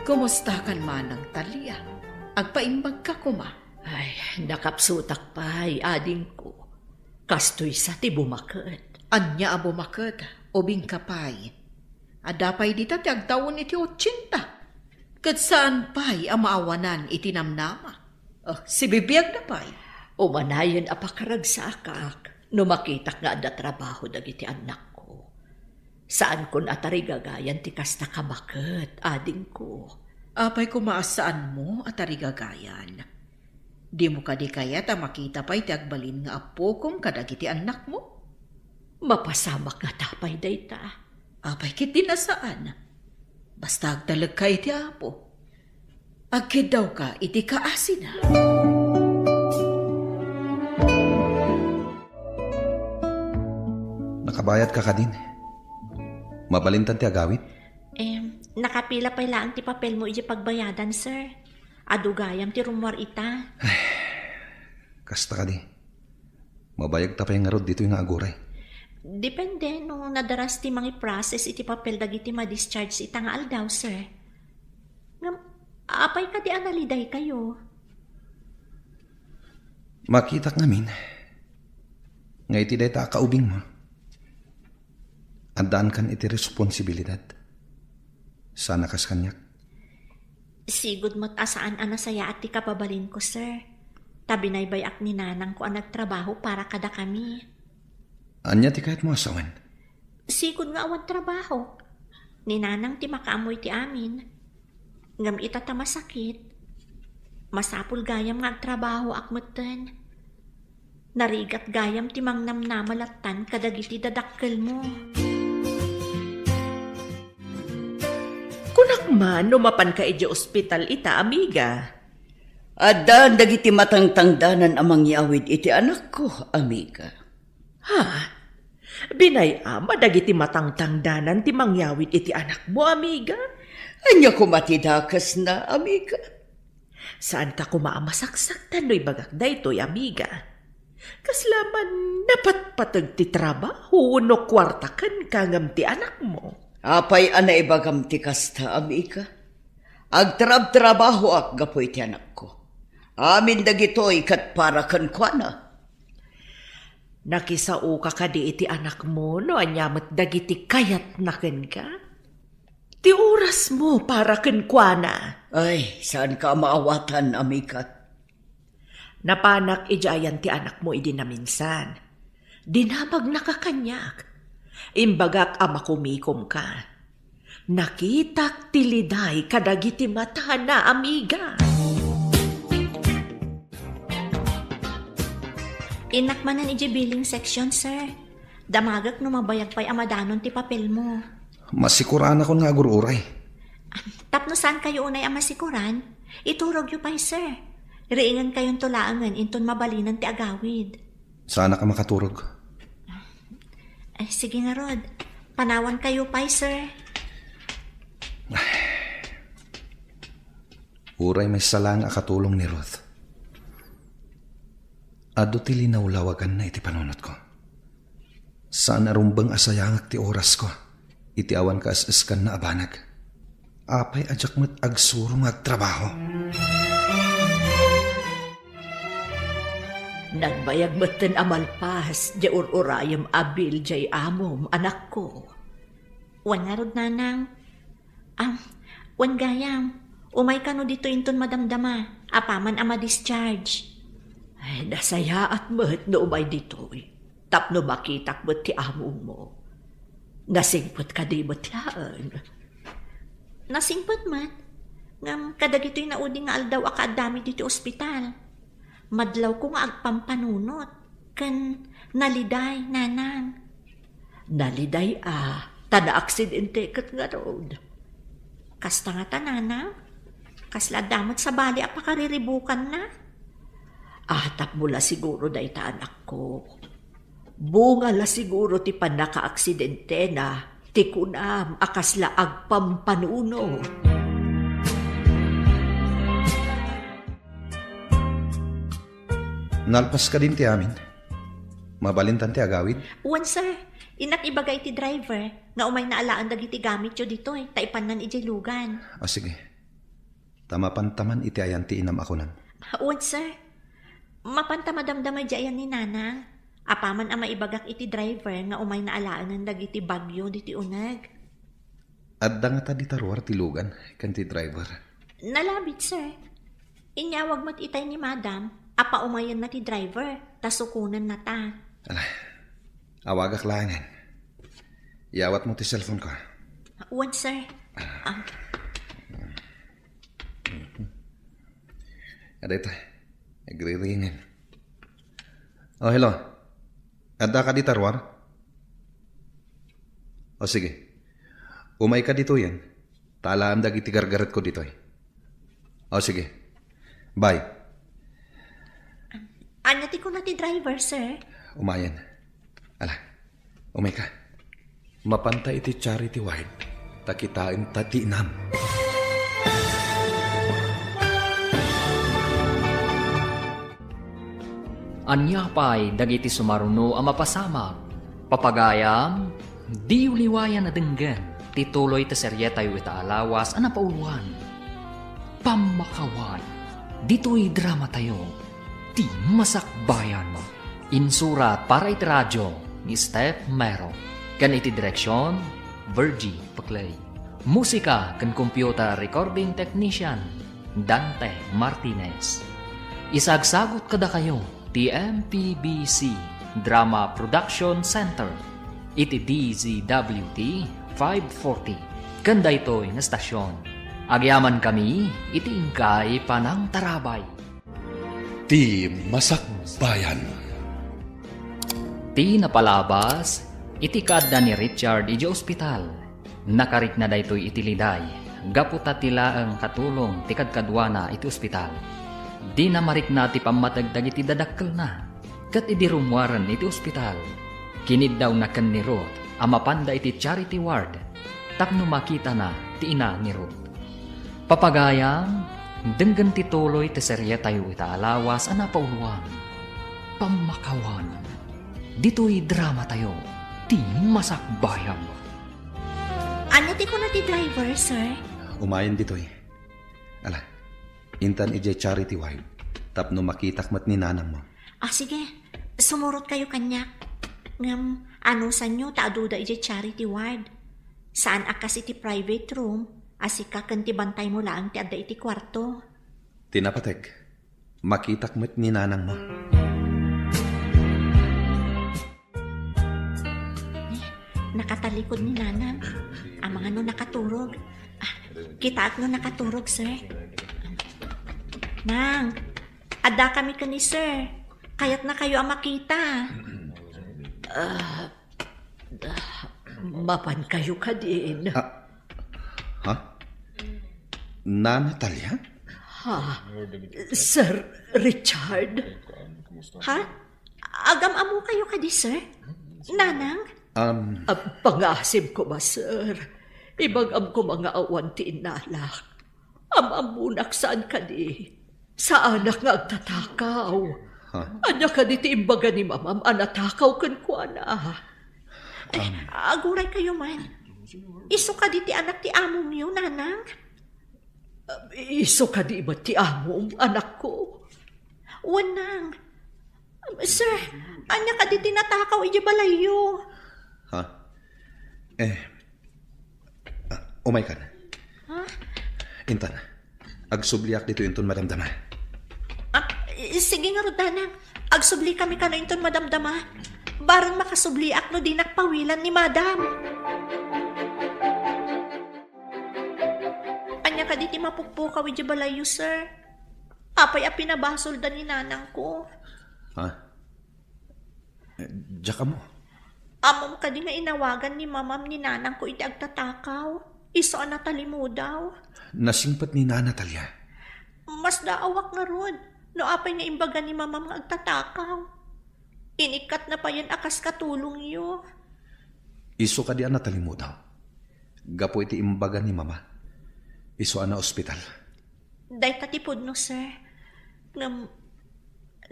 Kumusta kan manang, Talia? Agpaimbagka koma. Ay, nakapsutak pay, adingko. Kastoy sa ti bumaket. Ania a bumaket? Ubingka pay. Adda pay dita ti agtawen iti otsenta. Ket saan pay a maawanan iti namnama. Oh, sibibiagna pay. Umanayon a pakaragsakak no makitak nga adda trabaho dagiti annakko. Saankon a tarigagayan ti kasta a bumaket, adingko. Apay koma a saanmo a tarigagayan? Dimo kadi kayat a makita pay ti agbalin nga appokom kadagiti annakmo? Mapasamak ngata pay dayta. Apay ketdi a saan? Basta agtalekka iti Apo. Agkiddawka iti kaasina. Nakabayadka kadin? Mabalintan ti agawid? Em, nakapila pay laeng ti papelmo idiay pagbayadan, sir. Adu gayam ti rummuar ita. Kasta kadi. Mabayagta pay ngarud ditoy nga aguray. Depende no nadaras ti mangiprocess iti papel dagiti ma-discharge ita nga aldaw, sir. Ngem, apay kadi a nalidaykayo? Makitak ngamin nga iti dayta a kaubingmo, addaankan iti responsibilidad. Sana kas kaniak. Sigud met a saan a nasayaat ti kababalinko, sir. Ta binaybay-ak ni nanangko a nagtrabaho para kadakami. Ania ti kayatmo a sawen? Sigud nga awan trabaho. Ni nanang ti makaammo iti amin. Ngem ita ta masakit, masapul gayam nga agtrabahoak metten. Narigat gayam ti mangnamnama lattan kadagiti dadakkelmo. Kunak man no mapanka idiay ospital ita, amiga. Addan dagiti matangtangdanan a mangyawid iti anakko, amiga. Ha? Binay-am a dagiti matangtangdanan ti mangyawid iti anakmo, amiga? Ania koma ti dakesna, amiga? Saanka koma a masaksaktan no ibagak daytoy, amiga. Kasla man napatpateg ti trabaho wenno kuarta kenka ngem ti anakmo. Apay a naibagam ti kasta, amiga? Agtrabtrabahoak gapu iti anakko. Amin dagitoy ket para kenkuana. Nakisaoka kadi iti anakmo no ania met dagiti kayatna kenka? Ti orasmo para kenkuana. Ay, saanka a maawatan, amiga. Napanak idiay ayan ti anakmo idi naminsan. Dinabagnaka kaniak. Imbagak a makumikomka. Nakitak ti liday kadagiti matana, amiga. Innak manen idiay billing section, sir. Damagek no mabayag pay a madanon ti papelmo. Masikuranakon nga agur-uray. Tapno saankayo unay a masikuran, iturogyo pay, sir. Riingenkayonto laengen inton mabalinen ti agawid. Saanak a makaturog. Ay, sige ngarud. Panawankayo pay, sir. Uray maysa laeng a katulong ni Ruth. Adu ti linawlawaganna iti panunotko. Saan a rumbeng a sayangek ti orasko iti awan kaes-eskanna a banag. Apay a diak met agsuro nga agtrabaho? Nagbayag metten a malpas diay ur-urayem a bill diay amom, anakko. Wen ngarud, nanang. Ah, wen gayam, umay kano ditoy inton madamdama, apaman a ma-discharge. Ay, nasayaat met no umay ditoy. Tapno makitak met ti amongmo. Nasingpet kadi met laeng? Nasingpet met. Ngem kadagitoy naudi nga aldaw a kaaddami ditoy ospital, madlawko nga agpampanunot ken naliday, nanang. Naliday a, ta naaksidente ket ngarud. Kasta ngata, nanang? Kasla adda met sabali a pakariribukanna? Ah, tapno la siguro dayta, anakko. Bunga la siguro ti pannakaaksidentena ti kunam a kasla agpampanunot. Nalpas kadin ti amin? Mabalintan ti agawid? Wen, sir. Innak ibaga iti driver nga umayna alaen dagiti gamityo ditoy ta ipannan idiay lugan. Ah, sige. ta mapanta man iti ayan ti inam a kunam. Wen, sir. Mapanta madamdama idiay ayan ni Nanang. Apaman a maibagak iti driver nga umayna alaenen dagiti bagyo ditoy uneg. Adda ngata dita ruar ti lugan ken ti driver? Nalabit, sir. Inyawag met itay ni Madam a paumayenna ti driver, ta sukonennata. Ala, awagak laengen. Iyawatmo ti cellphone-ko. Wen, sir. Ah. Adda ita. Nagriringen. Oh, hello. Adda ka dita ruar? O sige. Umayka ditoyen. Ta alaem dagiti gargaretko ditoy. O sige. Bye. Ania ti kuna ti driver, sir? Umayen. Ala, umayka. Mapanta iti charity ward, ta kitaenta ti inam. Ania pay dagiti sumaruno a mapasamak? Papagayam, diyo liwayan a denggen ti tuloy ti serietayo ita a lawas a napauloan, Pammakawan. Ditoy dramatayo, Ti Masakbayan. Insurat para iti radio ni Steph Mero, ken iti direksion, Virgie Paclay. Musika ken computer recording technician, Dante Martinez. Isagsagut kadakayo ti M P B C Drama Production Center iti D Z W T five forty, ken daytoy nga stasyon. Agyamankami iti inkay panangtarabay. Ti Masakbayan. Ti napalabas iti kaadda ni Richard idiay ospital. Nakarikna daytoy iti liday, gapu ta ti laeng katulong ti kadkaduana iti ospital. Dina marikna ti pammateg dagiti dadakkelna, ket idi rummuaren iti ospital, kiniddawna ken ni Ruth a mapanda iti charity ward tapno makitana ti ina ni Ruth. Papagayam, denggen ti tuloy ti serietayo ita a lawas a napauloan, Pammakawan. Ditoy dramatayo, Ti Masakbayan. Ania ti kuna ti driver, sir? Umayen ditoy. Ala, intan idiay charity ward tapno makitak met ni nanangmo. Ah, sige. Sumurotkayo kaniak. Ngem, anusanyo ta aduda idiay charity ward. Saan a kas iti private room, a sika ken ti bantaymo laeng ti adda iti kuarto. Ti napateg, makitak met ni nanangmo. Eh, nakatalikod ni Nanang. Amangan no nakaturog. Ah, kitaek no nakaturog, sir. Nang, adda kami ken ni sir. Kayatnakayo a makita. Ah, mapankayo kadin? Ah, ha? Nana Talia? Ha? Sir Richard? Ha? Agam-ammokayo kadi, sir? Nanang? Um, Ah, pangasim koma, sir. Ibagam koma nga awan ti innalak. Am-ammonak saan kadi. Saanak nga agtatakaw. Ha? Ania kadi ti imbaga ni mamam a natakaw kenkuana? Eh, Um, aguraykayo man. Isu kadi ti anak ti amongyo, nanang? Isu kadi met ti amom, anakko? Wen, nang. Sir, ania kadi ti natakaw idiay balayyo? Ha? Eh, ah, umaykan. Ha? Intan, agsubliak ditoy inton madamdama. Ah, i-, sige ngarud, nanang. Agsublikami kano inton madamdama. Bareng makasubliak no dinak pawilan ni madam. Ania kadi ti mapukpukaw idiay balayyo, sir? Apay a pinabasolda ni nanangko? Ha? Eh, diak ammo. Ammom kadi nga inawagan ni mamam ni nanangko iti agtatakaw? Isu a natalimudaw? Nasingpet ni Nana Talia. Masdaawak ngarud no apay nga imbaga ni mamam nga agtatakaw. Inikkatna payen a kas katulongyo. Isu kadi a natalimudaw. Gapu iti imbaga ni mama, isu a naospital. Dayta ti pudno, sir. Ngem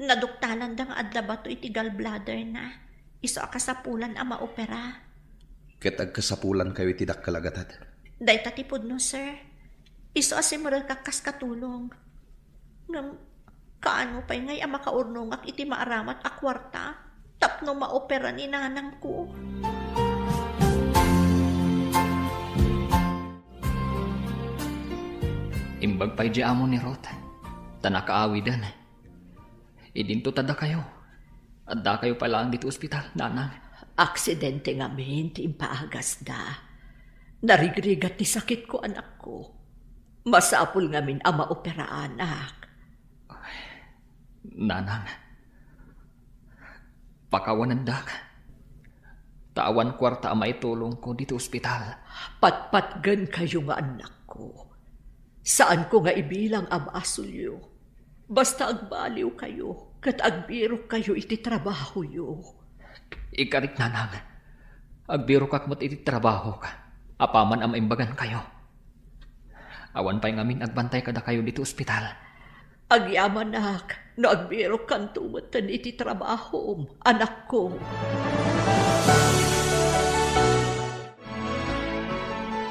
naduktalanda nga adda bato iti gallbladderna. Isu a kasapulan a maopera. Ket agkasapulankayo iti dakkel a gatad. Dayta ti pudno, sir. Isu a simrekak kas katulong. Ngem, kaano pay ngay a makaurnongak iti maaramat a kuarta tapno maopera ni nanangko? Imbag pay di amo ni Ruth, ta nakaawiden. Idinto ta dakayo. Addakayo pay laeng ditoy ospital, nanang. Aksidente ngamin ti impaagasda. Narigrigat ti sakitko, anakko. Masapul ngamin a maoperaanak. Nanang, pakawanendak. Ta awan kuarta a maitulongko ditoy ospital. Patpatgenkayo nga annakko. Saanko nga ibilang a basolyo. Basta agbaliwkayo ket agbirokkayo iti trabahoyo. Ikarik, nanang. Agbirokak met iti trabahok, apaman a maimbagankayo. Awan pay ngamin agbantay kadakayo ditoy ospital. Agyamanak no agbirokkanto metten iti trabahom, anakko.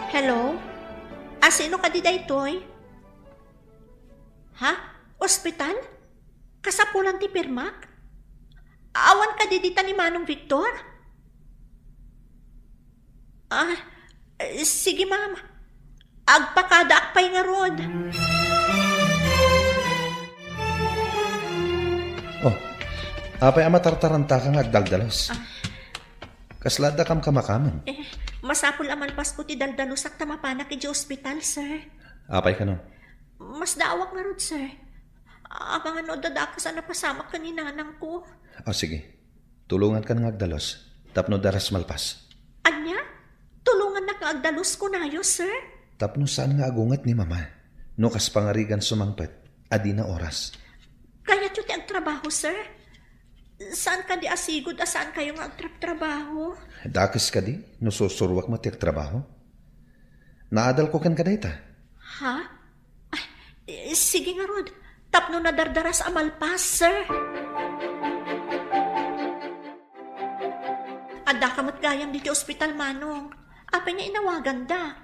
Hello? A, sino kadi daytoy? Ha? Ospital? Kasapulan ti pirmak? Awan kadi dita ni Manong Victor? Ah, eh, sige, ma'am. Agpakadaak pay ngarud. Oh, apay a matartarantaka nga agdaldalus? Ah. Kasla adda kamkamakamen? Eh, masapul a malpasko ti daldalusak ta mapanak idiay ospital, sir. Apay kano? Masdaawak ngarud, sir. Amangan no adda dakes a napasamak ken ni nanangko. Ah, sige. Tulongankan nga agdalus, tapno daras malpas. Ania? Tulongannak nga agdalus, kunayo, sir? Tapno saan nga agunget ni Mama, no kas pangarigan sumangpet, adina oras. Kayatyo ti agtrabaho, sir? Saan kadi a sigud a saankayo nga agtrabtrabaho? Dakes kadi, no sursuruak met ti agtrabaho? Naadalko kenka dayta. Ha? Ay, eh, sige ngarud. Tapno nadardaras a malpas, sir. Addaka met gayam ditoy ospital, Manong. Apay nga inawagandak?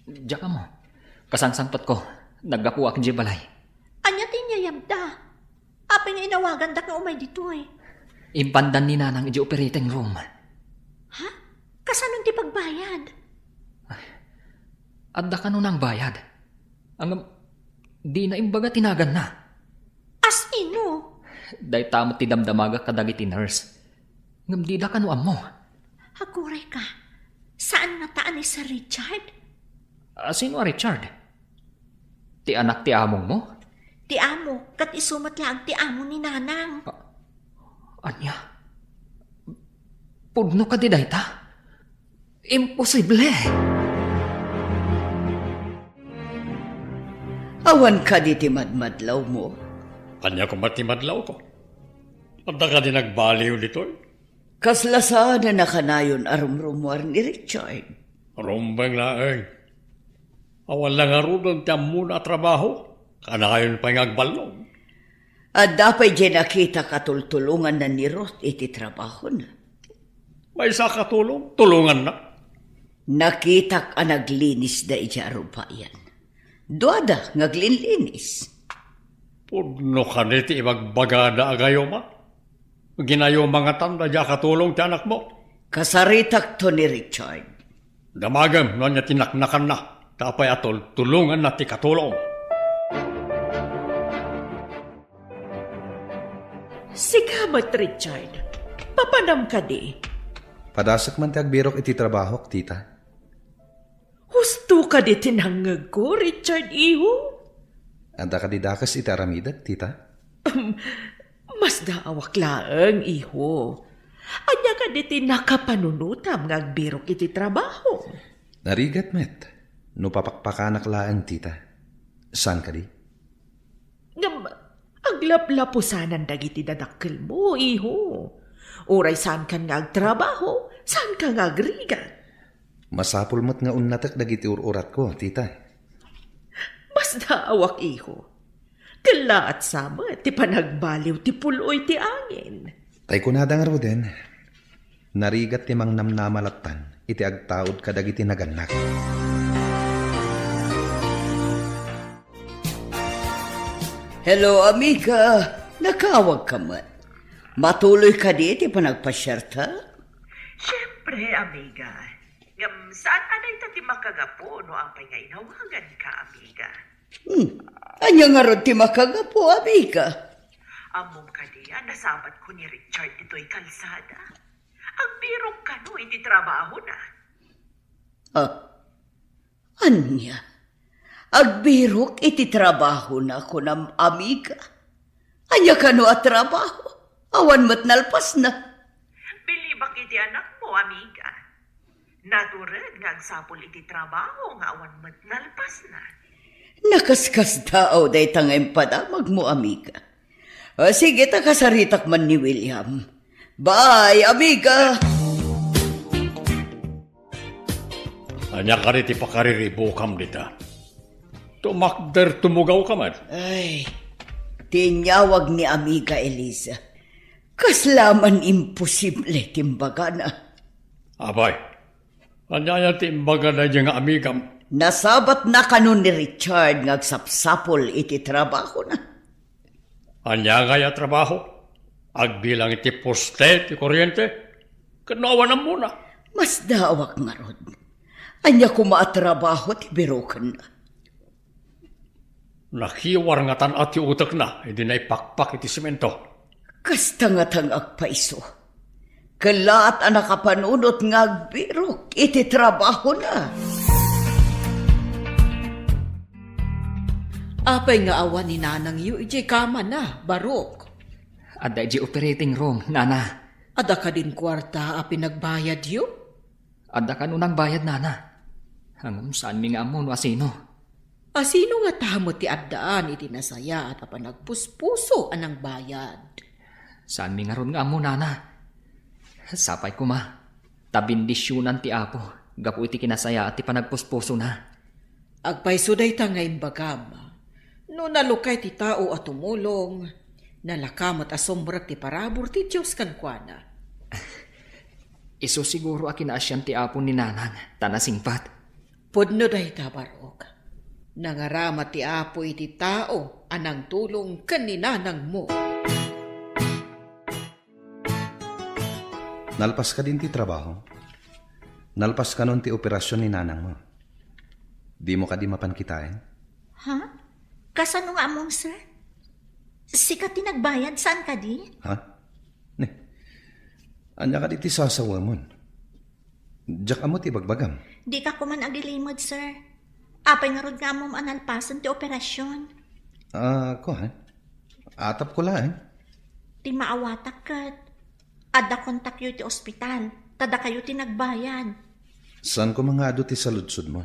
Diak ammo. Kasangsangpetko. Naggapuak idiay balay. Ania ti inyayabda? Apay nga inawagandak nga umay ditoy? Impandan ni Nanang idiay operating room. Ha? Kasano ti pagbayad? Adda kano nangbayad? Ngem, dina imbaga ti naganna. Asino? Dayta met ti damdamagak kadagiti nurse. Ngem dida kano ammo. Aguray ka. Saan ngata a ni Sir Richard? A, sino a Richard? Ti anak ti amongmo? Ti amo, ket isu met laeng ti amo ni Nanang. A-, ania? Pudno kadi dayta? Imposible! Awan kadi ti madmadlawmo? Ania koma ti madlawko? Adda kadi nagbaliw ditoy? Kasla saanen a kanayon a rumrumuar ni Richard? Rumbeng laeng. Awan la ngaruden ti ammona a trabaho. Kanayon pay nga agballog. Adda pay diay nakitak a tultulonganna ni Ruth iti trabahona? Maysa a katulong, tulonganna. Nakitak a naglinisda idiay arubayan. Duada nga aglinlinis. Pudno kadi ti ibagbagada a gayuma? Ginayuma ngatan daydiay a katulong ti anakmo? Kasaritakto ni Richard. Damagem no ania ti naknakanna, ta apay a tultulonganna ti katulong. Sika met, Richard. Papanam kadi? Padasek man ti agbirok iti trabahok, tita. Husto kadi ti nangngegko, Richard, iho? Adda kadi dakes iti aramidek, tita? Masdaawak laeng, iho. Ania kadi ti nakapanunotam nga agbirok iti trabaho? Narigat met, no papakpakanak laeng, tita. Saan kadi? Ngem, aglaplapusanan dagiti dadakkelmo, iho. Uray saankan nga agtrabaho, saanka nga agrigat. Masapul met nga unnatek dagiti ur-uratko, tita. Masdaawak, iho. Kellaat sa met ti panagbaliw ti pul-oy ti angin. Tay kunada ngaruden, narigat ti mangnamnama lattan iti agtaud kadagiti nagannak. Hello, amiga. Nakaawag ka met. Matuloy kadi ti panagpasiarta? Siempre, amiga. Ngem saan a dayta ti makagapu no apay nga inawagan ka, amiga? Hmm. Ania ngarud ti makagapu, amiga? Ammom kadi a nasabatko ni Richard ditoy kalsada? Agbirok kano iti trabahona. Ah, ania? Agbirok iti trabahona, kunam, amiga? Ania kano a trabaho? Awan met nalpasna. Bilibak iti anakmo, amiga. Natured nga agsapul iti trabaho nga awan met nalpasna. Nakaskasdaaw dayta nga impadamagmo, amiga. O, sige, ta kasaritak man ni William. Bye, amiga! Ania kadi ti pakariribukam dita? Tumakder, tumugaw ka man. Ay, ti inyawag ni Amiga Eliza. Kasla man imposible ti imbagana. Apay, ania ti imbagana daydiay nga amigam? Nasabatna kano ni Richard nga agsapsapul iti trabahona. Ania ngay a trabaho? Agbilang iti poste ti koriente? Ken no awan ammona? Masdaawak ngarud. Ania koma a trabaho ti birokenna? Nakiwar nga tan-at ti utekna idi naipakpak iti semento. Kasta nga ta nga agpayso. Kellaat a nakapanunot nga agbirok iti trabahona. Apay nga awan ni nanangyo idiay kamana, Barok? Adda idiay operating room, nana. Adda kadin kuarta a pinagbayadyo? Adda kano nangbayad, nana. Ngem saanmi nga ammo no asino. Asino ngata met ti addaan iti nasayaat a panagpuspuso a nangbayad? Saanmi ngarud nga ammo, nana. Sapay koma, ta bendisionan ti Apo gapu iti kinasayaat ti panagpuspusona. Agpayso dayta nga imbagam. No nalukay ti tao a tumulong, nalaka met a sumrek ti parabur ti Dios kenkuana. Isu siguro a kinaasian ti Apo ni Nanang, ta nasingpat. Pudno dayta, Barok. Nangarama ti Apo iti tao a nangtulong ken ni nanangmo. Nalpas kadin ti trabaho? Nalpas kanon ti operasion ni nanangmo? Dimo kadi mapan kitaen? Ha? Kasano nga ammom, sir? Sika ti nagbayad, saan kadi? Ha? Ne. Ania kadi ti sasawamon? Diak ammo ti ibagbagam. Dika koman agilimed, sir. Apay ngarud nga ammom a nalpasen ti operasion? Ah, kuan. Atapko laeng. Ti maawatak ket adda kontakyo iti ospital, ta dakayo ti nagbayad. Saan koma nga adu ti saludsodmo?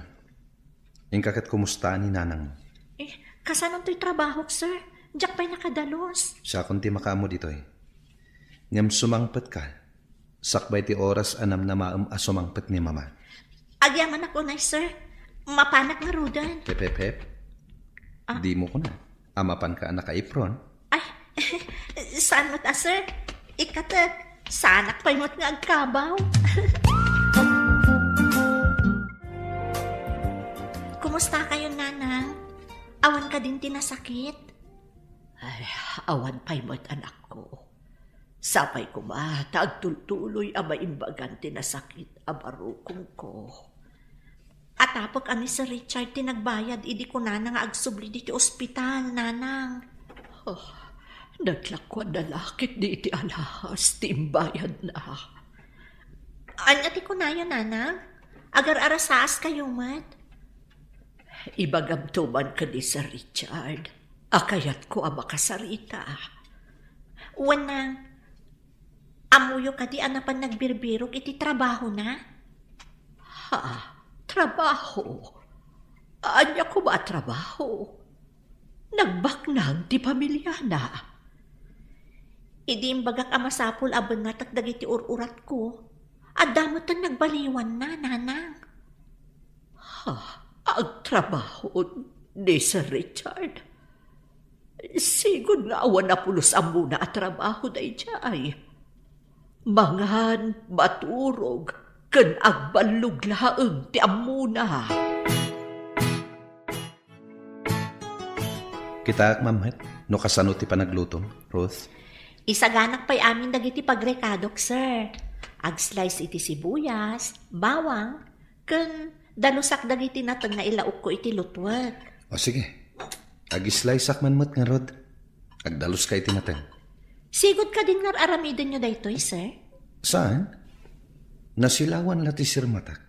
Inka ket kumusta ni nanangmo? Eh, kasano toy trabahok, sir? Diak pay nakadalus. Siakon ti makaammo ditoy. Ngem sumangpetka, sakbay ti oras a namnamaem a sumangpet ni Mama. Agyamanak unay, sir. Mapanak ngaruden. Hep, hep, hep. Ah. Dimo kuna a mapanka a naka-apron? Ay, saan met a, sir? Ikatek, saanak pay met nga agkabaw. Kumusta kayo, Nanang? Awan kadin ti nasakit? Ay, awan pay met, anakko. Sapay koma ta agtultuloy a maimbagan ti nasakit a barukongko. Atapek a ni Sir Richard ti nagbayad idi kunana nga agsubli ditoy ospital, Nanang. Oh, naglakuan na la ketdi iti alahas ti imbayadna. Ania ti kunayo, Nanang? Agar-arasaas kayo met? Ibagamto man ken ni Sir Richard a kayatko a makasarita. Wen, Nang, ammoyo kadi a napan nagbirbirok iti trabahona? Ha? Trabaho? Ania koma a trabaho? Nagbaknang ti pamiliana. Idi imbagak a masapul a bengatek dagiti ur-uratko, adda metten nagbaliwanna, Nanang. Ha? Agtrabaho ni Sir Richard? Sigud nga awan a pulos ammona a trabaho daydiay. Mangan, maturog, ken agballog laeng ti ammona. Kitaak, Ma'am, met. No kasano ti panaglutom, Ruth? Isaganak pay amin dagiti pagrekadok, sir. Ag-slice iti sibuyas, bawang, ken dalusak dagiti nateng nga ilaokko iti lutwek. O sige, ag-sliceak man met ngarud. Agdaluska iti nateng. Sigud kadin nga ar-aramidenyo daytoy, sir? Saan? Nasilawan la ti sirmatak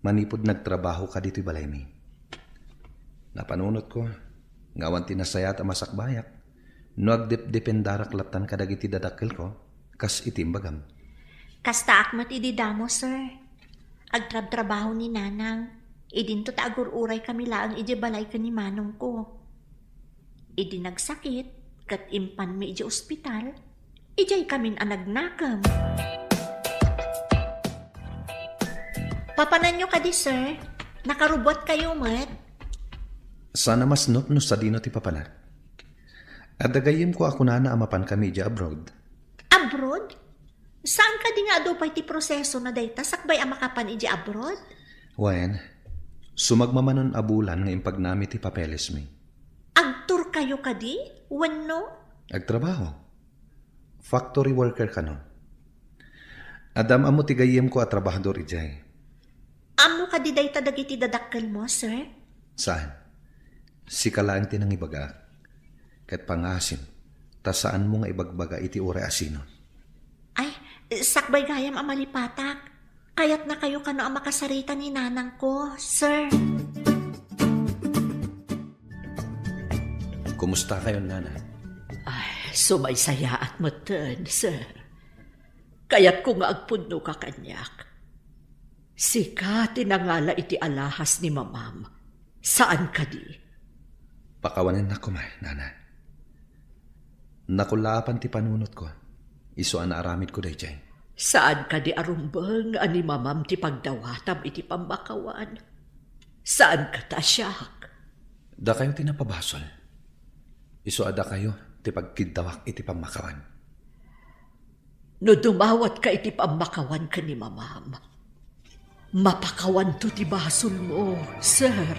manipud nagtrabaho ka ditoy balaymi. Napanunotko nga awan ti nasayaat a masakbayak no agdepdependarak lattan kadagiti dadakkelko, kas iti imbagam. Kastaak met idi damo, sir. Agtrabtrabaho ni Nanang. Idinto ta agur-uray kami laeng idiay balay ken ni manongko. Idi nagsakit, ket impanmi idiay ospital, idiay kamin a nagnakem. Papananyo kadi, sir? Nakarubuat kayo met? Sana masnop no sadino ti papanak. Adda gayyemko a kunana a mapan kami idiay abroad. Abroad? Saan kadi nga adu pay ti proseso na dayta sakbay a makapan idiay abroad? Wen, sumagmamanon a bulan nga impagnami ti papelesmi. Agtour kayo kadi? Wenno? Agtrabaho. Factory worker kano. Adda am-ammo ti gayyemko a trabahador idiay. Ammo kadi dayta dagiti dadakkelmo, sir? Saan? Sika laeng ti nangibagaak. Ket pangasim, ta saanmo nga ibagbaga iti uray a sino. Ay, sakbay gayam a malipatak. Kayatna kayo kano a makasarita ni nanangko, sir. Kumusta kayo, Nana? Ay, sumaysayaat metten, sir. Kayatko nga agpudnoka kaniak. Sika ti nangala iti alahas ni mamam. Saan kadi? Pakawanennak koma, Nana. Nakullaapan ti panunotko. Isu a naaramidko daydiay. Saan kadi a rumbeng a ni mamam ti pagdawatam iti pammakawan? Saan kata siak? Dakayo ti napabasol. Isu a dakayo ti pagkiddawak iti pammakawan. No dumawatka iti pammakawan ken ni mamam, mapakawanto ti basolmo, sir.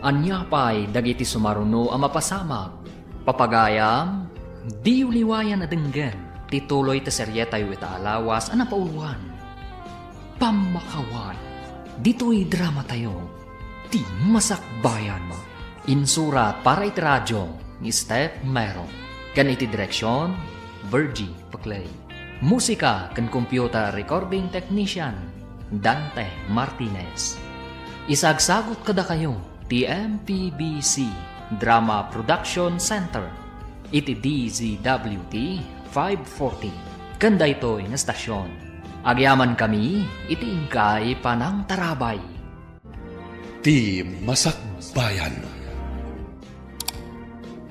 Ania pay dagiti sumaruno a mapasamak? Papagayam, diyo liwayan a denggen ti tuloy ti serietayo ita a lawas a napauloan. Pammakawan. Ditoy dramatayo, ti Masakbayan. Insurat para iti radyo ni Steph Mero, ken iti direksion, Virgie Paclay. Musika ken computer recording technician, Dante Martinez. Isagsagut kadakayo ti M P B C Drama Production Center iti D Z W T five forty, ken daytoy nga stasyon. Agyamankami iti inkay panangtarabay. Ti Masakbayan.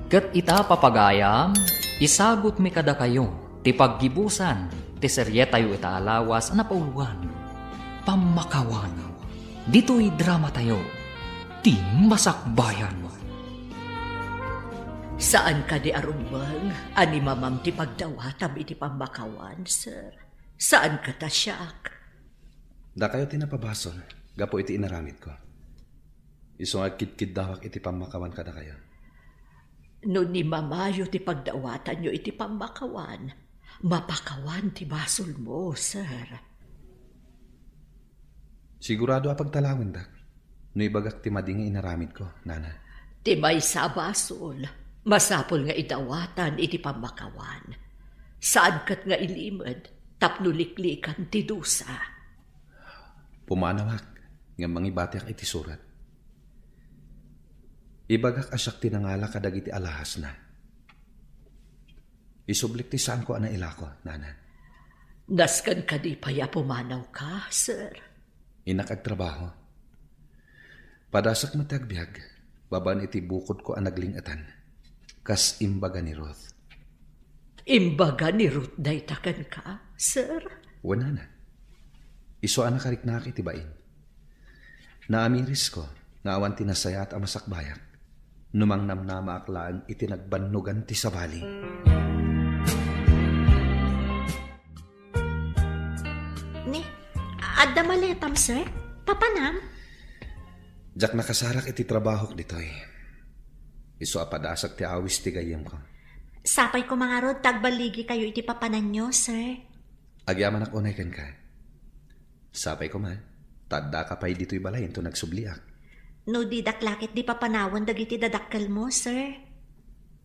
Ket ita, papagayam, isagutmi kadakayo ti paggibusan ti serietayo ita a lawas a napauloan, Pammakawan. Ditoy dramatayo, Ti Masakbayan. Saan kadi a rumbeng a ni mamam ti pagdawatam iti pammakawan, sir? Saan kata siak? Dakayo ti napabasol gapu iti inaramidko. Isu nga agkidkiddawak iti pammakawan kadakayo. No ni mamayo ti pagdawatanyo iti pammakawan, mapakawan ti basolmo, sir. Sigurado a pagtalawendak no ibagak ti madi nga inaramidko, Nana. Ti maysa a basol, masapul nga idawatan iti pammakawan. Saan ket nga ilimed tapno liklikan ti dusa. Pumanawak ngem mangibatiak iti surat. Ibagak a siak ti nangala kadagiti alahasna. Isublik ti saanko a nailako, Nana. Nasken kadi pay a pumanawka, sir? Innak agtrabaho. Padasak met ti agbiag, babaen iti bukodko a nagling-etan. Kas imbaga ni Ruth. Imbaga ni Ruth dayta kenka, sir? Wen, Nana. Isu a nakariknaak iti bain. Naamirisko nga awan ti nasayaat a masakbayak no mangnamnamaak laeng iti nagbannogan ti sabali. Ni, adda maletam, sir? Papanam? Diak nakasarak iti trabahok ditoy. Isu a padasak ti awis ti gayyemko. Sapay koma ngarud ta agballigikayo iti papananyo, sir. Agyamanak unay kenka. Sapay koma, ta addaka pay ditoy balay inton agsubliak. No didak la ket di papanawen dagiti dadakkelmo, sir.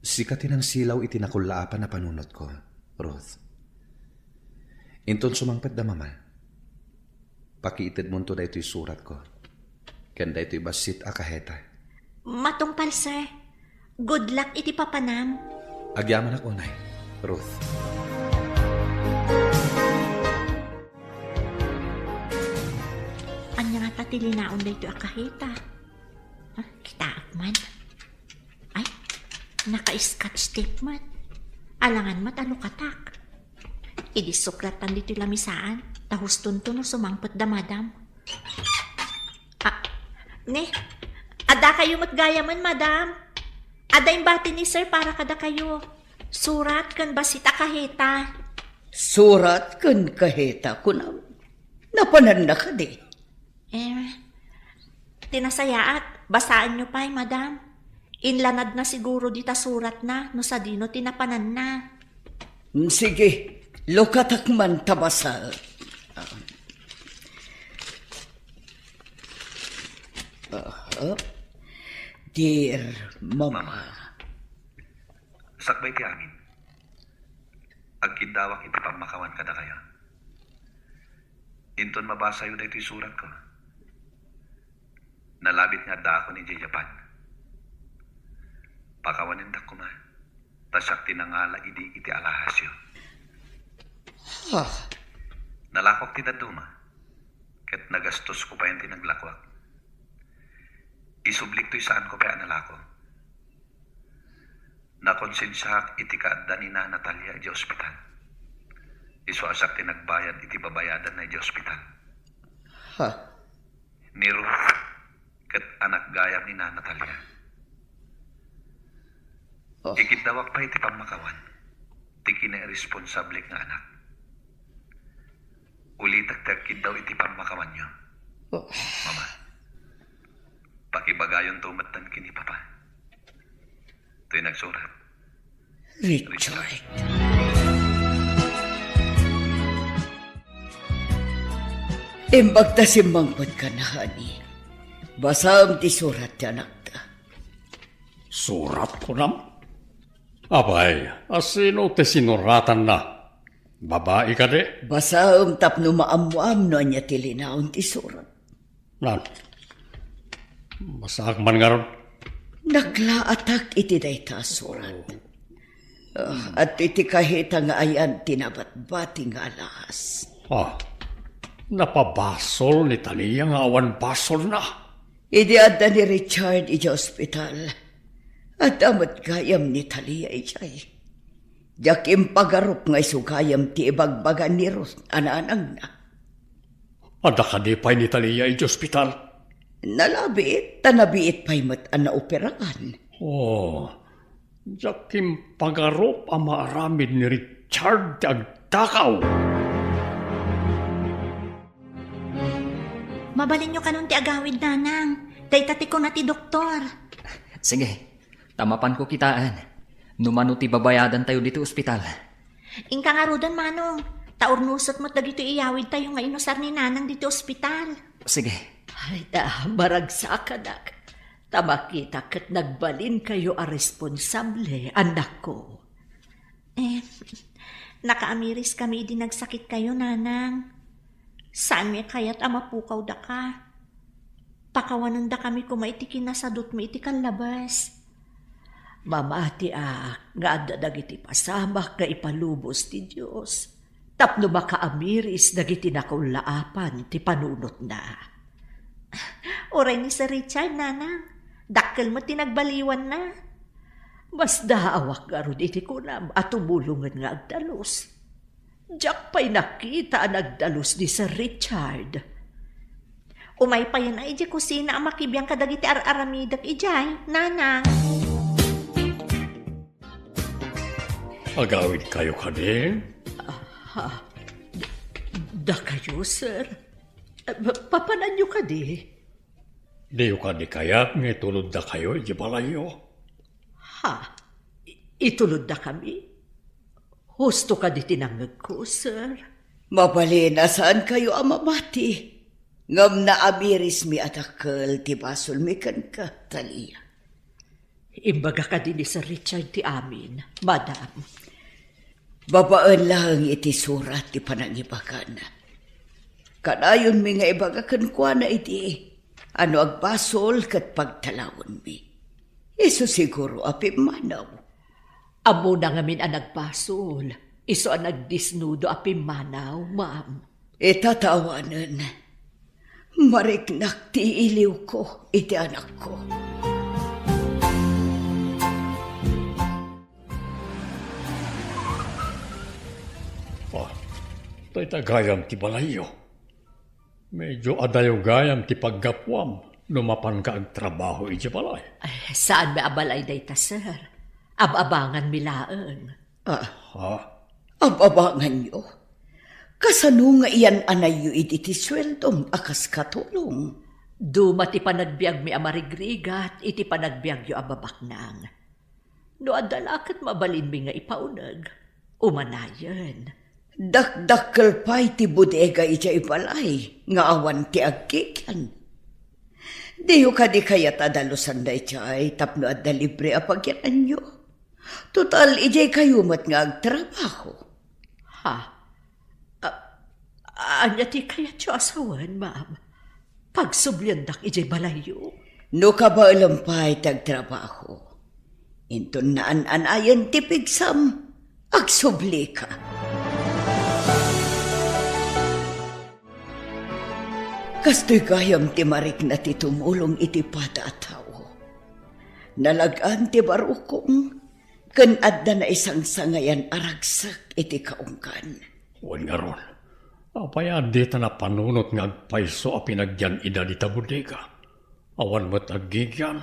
Sika ti nangsilaw iti nakullaapan a panunotko, Ruth. Inton sumangpet da mama, pakiitedmonto daytoy suratko ken daytoy bassit a kaheta. Matungpal, sir. Good luck iti papanam. Agyamanak unay, Ruth. Ania ngata ti linaon daytoy a kaheta? Ha, kitaak man. Ay, naka-scotch tape man. Alangan met a lukatak. Idi suklatan ditoy lamisaan, ta hustonto no sumangpet da madam. Ah, ne, adda kayo met gayamen, madam. Adda imbati ni sir para kadakayo. Surat ken bassit a kaheta. Surat ken kaheta, kunam. Napananna kadi? Eh, ti nasayaat, basaenyo pay, madam. Inlanadna siguro dita suratna no sadino ti napananna. Mm, sige, lukatak man ta basal. Ah. Aha. Dear Mama. Mama. Sakbay ti amin, agkiddawak iti pammakawan kadakayo. Inton mabasayo daytoy suratko, nalabit nga addaakon idiay Japan. Pakawanendak koma, ta siak ti nangala idi iti alahasyo. Ah. Nalakok ti dadduma, ket nagastosko payen ti naglakuak. Isublik toy saanko pay a nalako. Nakonsensiaak iti kaadda ni Nana Talia idiay ospital. Isu a siak ti nagbayad iti babayadanna idiay ospital. Ha? Ni Ruth ket anak gayam ni Nana Talia. Oh. Ikiddawak pay iti pammakawan ti kinairesponsablek nga anak. Ulitek ti agkiddaw iti pammakawanyo. Oh. Mama, pakibagayonto metten ken ni Papa. Toy nagsurat, Richard. Imbag ta simmangpet ka, honey. Basaem ti surat ti anakta. Surat, kunam? Apay, a sino ti sinuratanna? Babai kadi? Basaem tapno maammoam no ania ti linaon ti surat. Nan, basaak man ngarud. Naklaatak iti dayta a surat. Ah, adda iti kaheta nga ayan ti nabatbati nga alahas. Ah, napabasol ni Talia nga awan basolna. Idi adda ni Richard idiay ospital, adda met gayam ni Talia idiay. Diak impagarup nga isu gayam ti ibagbaga ni Ruth a nanangna. Adda kadi pay ni Talia idiay ospital? Nalabit, ta nabiit pay met a naoperaan. Oh, diak impagarup a maaramid ni Richard ti agdakaw. Mabalinyo kanon ti agawid, nanang. Dayta ti kuna ti doktor. Sige, ta mapanko kitaen no mano ti babayadantayo ditoy ospital. Inka ngaruden, manong. Ta urnosek met dagitoy iyawidtayo nga inusar ni nanang ditoy ospital. Sige. Ay, ta, maragsakanak. Ta makita ket nagbalinkayo a responsable, anakko. Eh, nakaamiris kami idi nagsakit kayo, nanang. Saanmi a kayat a mapukaw daka. Pakawanendakami koma iti kinasadutmo iti kallabas. Mamatiak nga adda dagiti pasamak nga ipalubos ti Dios tapno makaamiris dagiti nakullaapan ti panunotna. Uray ni Sir Richard, nanang, dakkel met ti nagbaliwanna. Masdaawak ngarud iti kunam a tumulongen nga agdalus. Diak pay nakita a nagdalus ni Sir Richard. Umay payen a idiay kusina a makibiang kadagiti ar-aramidek idiay, nanang. Agawidkayo kadi? Ah, d-, dakayo, sir? Eh, pa-, papananyo kadi? Diyo kadi kayat nga ituloddakayo iti balayyo? Ha? I-, ituloddakami? Husto kadi ti nangngegko, sir? Mabalin a saankayo a mamati. Ngem naamirismi a dakkel ti basolmi kenka, Talia. Imbaga kadi ni Sir Richard ti amin, madam. Babaen laeng iti surat ti panangibagana. Kanayonmi nga ibaga kenkuana idi a no agbasol ket pagtalawenmi. Isu siguro a pimmanaw. Ammona ngamin a nagbasol. Isu a nagdisnudo a pimmanaw, ma'am. Ita ta awanen, mariknak ti iliwko iti anakko. Ah, dayta gayam ti balayyo. Medyo adayo gayam ti paggapuam no mapanka agtrabaho iti balay. Ay, saanmi a balay dayta, sir. Ab-abanganmi laeng. Ah, Ha? Ab-abanganyo? Kasano nga iyan-anayyo idi ti sueldom a kas katulong? Duma ti panagbiagmi a marigrigat iti panagbiagyo a babaknang. No adda la ket mabalinmi nga ipauneg, umanayen. Dakdakkel pay ti bodega idiay balay nga awan ti aggigian. Diyo kadi kayat a dalusan daydiay tapno adda libre a pagyananyo? Total, idiay kayo met nga agtrabaho. Ha? A-, ania ti kayatyo a sawen, ma'am? Pagsubliandak idiay balayyo? No kabaelem pay ti agtrabaho, inton naan-anayen ti pigsam, agsublika. Kastoy gayam ti marikna ti tumulong iti pada a tao. Nalag-an ti barukong, ken adda naisangsangayan a ragsek iti kaunggan. Wen ngarud, apay a dita napanunot nga agpayso a pinagyan ida dita bodega? Awan met aggigian.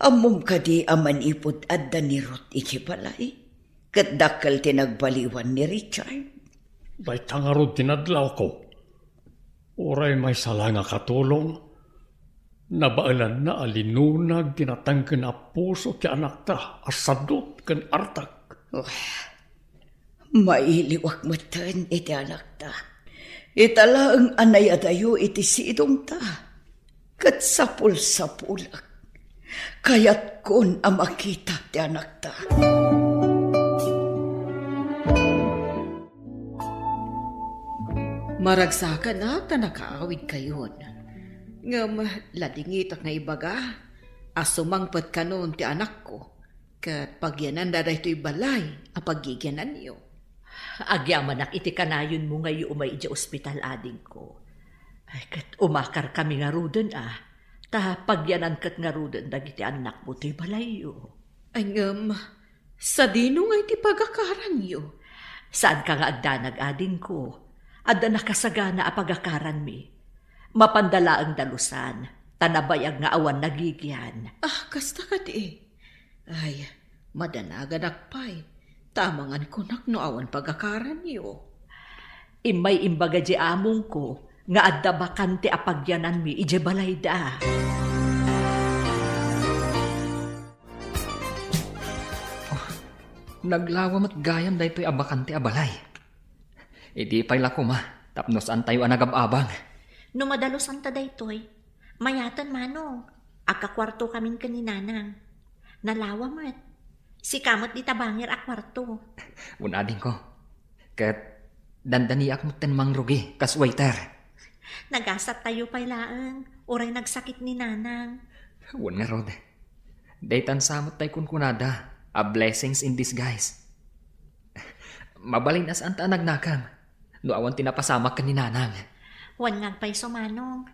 Ammom kadi a manipud adda ni Ruth iti balay, ket dakkel ti nagbaliwan ni Richard? Dayta ngarud ti nadlawko. Uray maysa la nga katulong, nabaelanna a linunag ti natengken a puso ti anakta a sadut ken artak. Wah, mailiwak metten iti anakta. Ita laeng a nayadayo iti sidongta, ket sapulsapulek. Kayatkon a makita ti anakta. Maragsakanak ta nakaawidkayon. Ngem ladingitak nga ibaga a sumangpet kanon ti anakko, ket pagyananda daytoy balay a paggigiananyo. Agyamanak iti kanayonmo nga idiay ospital, adingko. Ay, ket umakarkami ngaruden a, ta pagyanan ket ngaruden dagiti annakmo toy balayyo. Ay, ngem, sadino ngay ti pagakaranyo? Saanka nga agdanag, adingko. Adda nakasagana a pagakaranmi. Mapanda laeng dalusan, ta nabayag nga awan nagigian. Ah, kasta kadi. Ay, madanaganak pay, ta amangankonak no awan pagakaranyo. Immay imbaga di amongko nga adda bakante a pagyananmi idiay balayda. Oh, naglawa met gayam daytoy a bakante a balay. Idi pay la koma, tapno saantayo a nagab-abang. No madalosanta daytoy, mayaten, Manong. Agkakuartokamin ken ni Nanang. Nalawa met. Sika met dita bangir a kuarto. Wen, adingko. Ket dandaniak metten mangrugi kas waiter. Nagasattayo pay laeng, uray nagsakit ni Nanang. Wen ngarud, daytan sa met tay kunkunada a blessings in disguise. Mabalin a saanta a nagnakem no awan ti napasamak ken ni Nanang. Wen nga agpayso, Manong.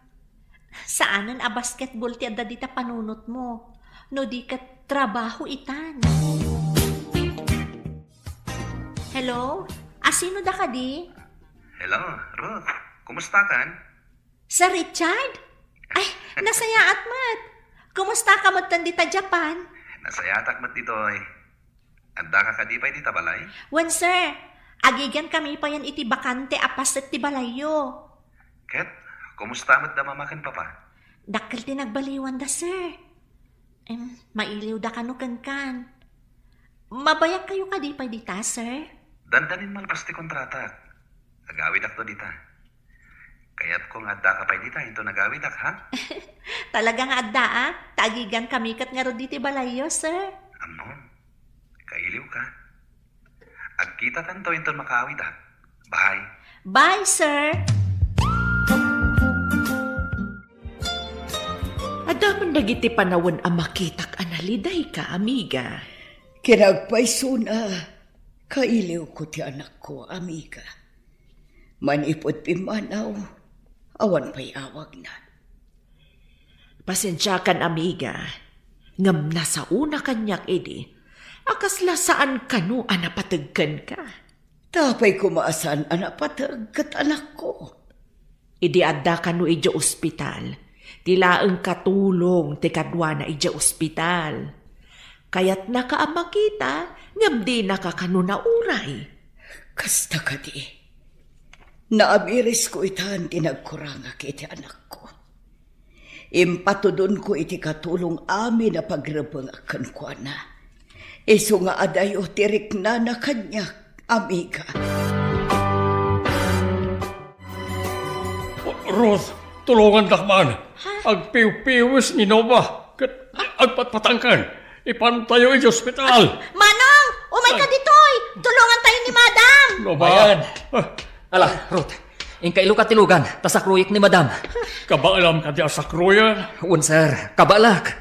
Saanen a basketball ti adda dita panunotmo, no di ket trabaho itan. Hello? Asino da kadi? Hello, Ruth. Kumusta kan? Sir Richard? Ay, nasayaat met. Kumusta ka met tan dita Japan? Nasayaatak met ditoy. Adda ka kadi pay dita balay? Wen, sir. Agigian kami payen iti bakante a paset ti balayyo. Ket, Kumusta met da mama ken papa? Dakkel ti nagbaliwanda, sir. Em, mailiwda kano kenkan. Mabayagkayo kadi pay dita, sir? Dandanin malpas ti kontratak. Agawidakto dita. Kayatko nga addaka pay dita inton agawidak, ha? Talaga nga addaak, ta agigankami ket ngarud diti balayyo, sir. Ammom, kailiwka. Agkitatanto inton makaawid, ah. Bye. Bye, sir. Adda man dagiti panawen a makitak a nalidayka, amiga. Kinagpaysona, kailiwko ti anakko, amiga. Manipud pimmanaw, awan pay awagna. Pasensiakan, amiga, ngem nasaona kaniak idi a kasla saan kano a napateg kenka. Ta apay koma a saan a napateg ket anakko? Idi adda kano idiay ospital, ti laeng katulong ti kaduana idiay ospital. Kayatnaka a makita, ngem dinaka kano nauray. Kasta kadi, naamiresko itan ti nagkurangak iti anakko. Impatudonko iti katulong amin a pagrebengak kenkuana. Isu nga adayo ti riknana kaniak, amiga. Ruth, tulongandak man. Ha? Agpiwpiwis ni Nova ket agpatpatangken. Ipantayo iti ospital. Manong, umayka ditoy. Tulongantayo ni Madam. Nova. Ayan. Ah. Ala, Ruth, inka ilukat ti lugan, ta sakruyek ni Madam. Kabaelam kadi a sakruyen? Wen, sir. Kabaelak.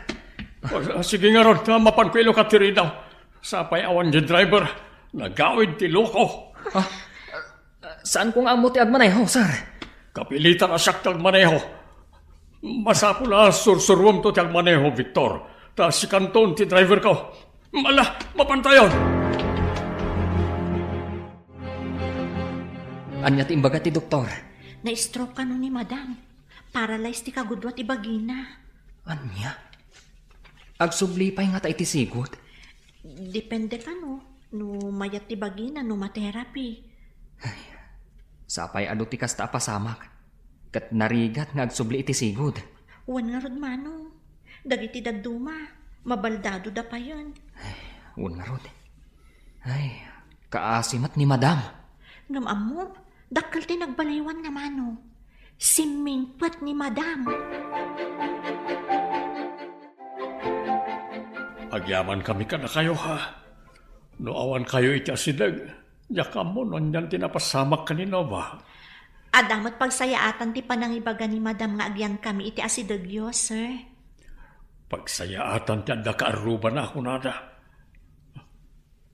Ah, sige ngarud, ta mapanko ilukat ti ridaw. Sapay awan diay driver, nagawid ti loko. Ah, saanko nga ammo ti agmaneho, sir. Kapilitan a siak ti agmaneho. Masapul a sursuruemto ti agmaneho, Victor. Ta sikanton ti driverko. Ala, mapantayon. Ania ti imbaga ti doktor? Na-stroke kano ni Madam. Paralyze ti kagudua ti bagina. Ania? Agsubli pay ngata iti sigud? Depende kano no mayat ti bagina no ma-therapy. Ay, sapay adu ti kasta a pasamak. Ket narigat nga agsubli iti sigud. Wen ngarud, Manong. Dagiti dadduma, mabaldadoda payen. Ay, wen ngarud. Ay, kaasi met ni Madam. Ngem ammom, dakkel ti nagbaliwanna, Manong. Simmingpet ni Madam. Agyamankami kadakayo, ha? No awankayo iti asideg, diak ammo no anian ti napasamak ken ni Nova. Adda met pagsayaatan ti panangibaga ni Madam nga agyankami iti asidegyo, sir. Pagsayaatan ti adda kaarrubana a kunada.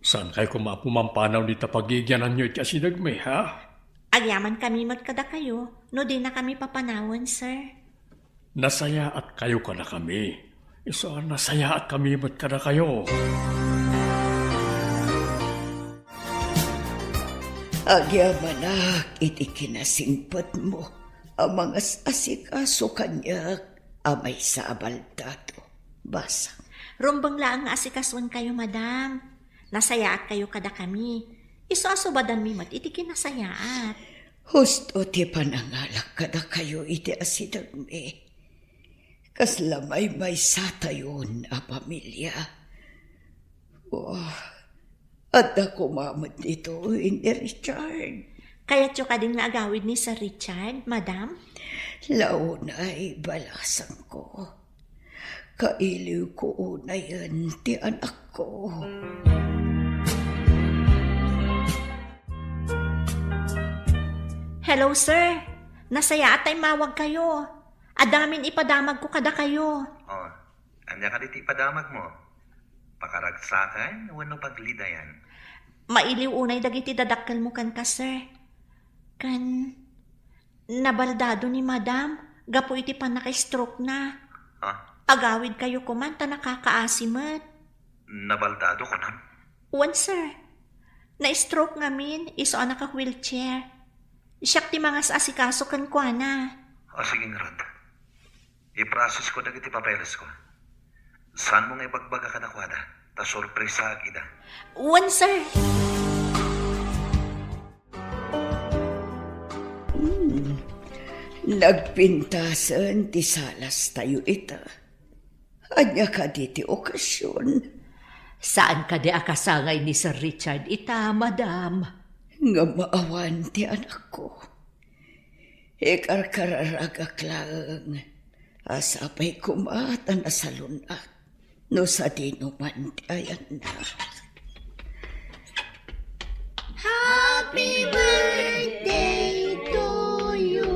Saankayo koma a pumampanaw dita pagigyananyo iti asidegmi, ha? Agyamankami met kadakayo no dinakami papanawen, sir. Nasayaatkayo kadakami. Isu a nasayaatkami met kadakayo. Agyamanak iti kinasingpetmo a mangas-asikaso kaniak a maysa a baldado. Basang. Rumbeng laeng nga asikasoenkayo, Madam. Nasayaatkayo kadakami. Isu a subadanmi met iti kinasayaat. Husto ti panangalak kadakayo iti asidegmi. Kasla maymaysatayon a pamilia. Oh, adda koma met ditoy ni Richard. Kayatyo kadin nga agawid ni Sir Richard, Madam? Launay, balasangko. Kailiwko unayen ti anakko. Hello, sir. Nasayaat ta immawagkayo. Adda ngamin ipadamagko kadakayo. Oh, ania kadi ti ipadamagmo? Pakaragsakan wenno paglidayan? Mailiw unay dagiti dadakkelmo kenka, sir. Ken nabaldado ni Madam gapu iti pannaka-stroke-na. Ha? Agawidkayo koman ta nakakaasi met. Nabaldado, kunam? Wen, sir. Na-stroke ngamin, isu a naka-wheelchair. Siak ti mangas-asikaso kenkuana. O, sige ngarud. I-process-ko dagiti papelesko. Saanmo nga ibagbaga kadakuada, ta sorpresaak ida. Wen, sir. Hmm. Nagpintasen ti salastayo ita. Ania kadi ti okasion? Saan kadi a kasangay ni Sir Richard ita, madam? Ngem awan ti anakko. Ikarkararagak laeng a sapay koma ta nasalun-ak no sadino man ti ayanna. Happy birthday to you.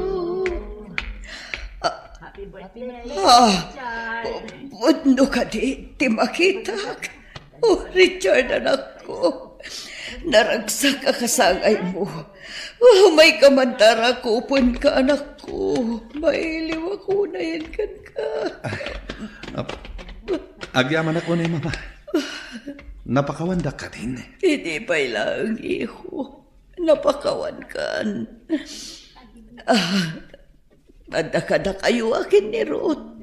Ah, Happy birthday, ah, Richard. Pudno kadi ti makitak? Oh, Richard, anakko. Naragsak a kasangaymo. Umayka man ta rakupenka, anakko. Mailiwak unayen kenka. Ah, agyamanak unay, Mama. Napakawandak kadin? Idi pay laeng, iho. Napakawankan. Ah, adda kadakayo a ken ni Ruth.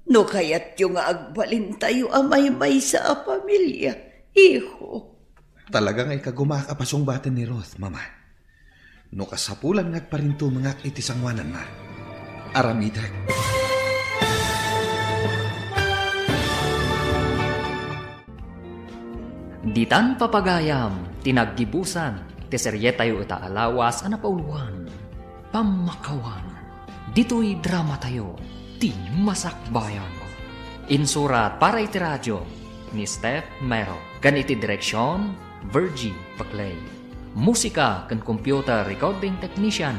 No kayatyo nga agbalintayo a maymaysa a pamilia, iho. Talaga nga ikagumaak a pasungbaten ni Ruth, Mama. No kasapulan nga agparintumengak iti sangoananna, aramidek. Ditan papagayam ti naggibusan ti serietayo ita a lawas a napauloan, Pammakawan. Ditoy dramatayo, ti masakbayan. Insurat para iti radio ni Steph Mero, ken iti direksion, Virgie Paclay. Musika ken computer recording technician,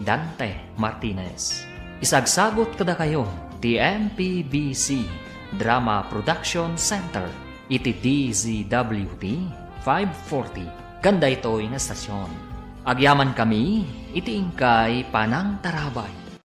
Dante Martinez. Isagsagut kadakayo ti M P B C Drama Production Center iti D Z W T five forty ken daytoy nga estasion. Agyamankami iti inkay panangtarabay.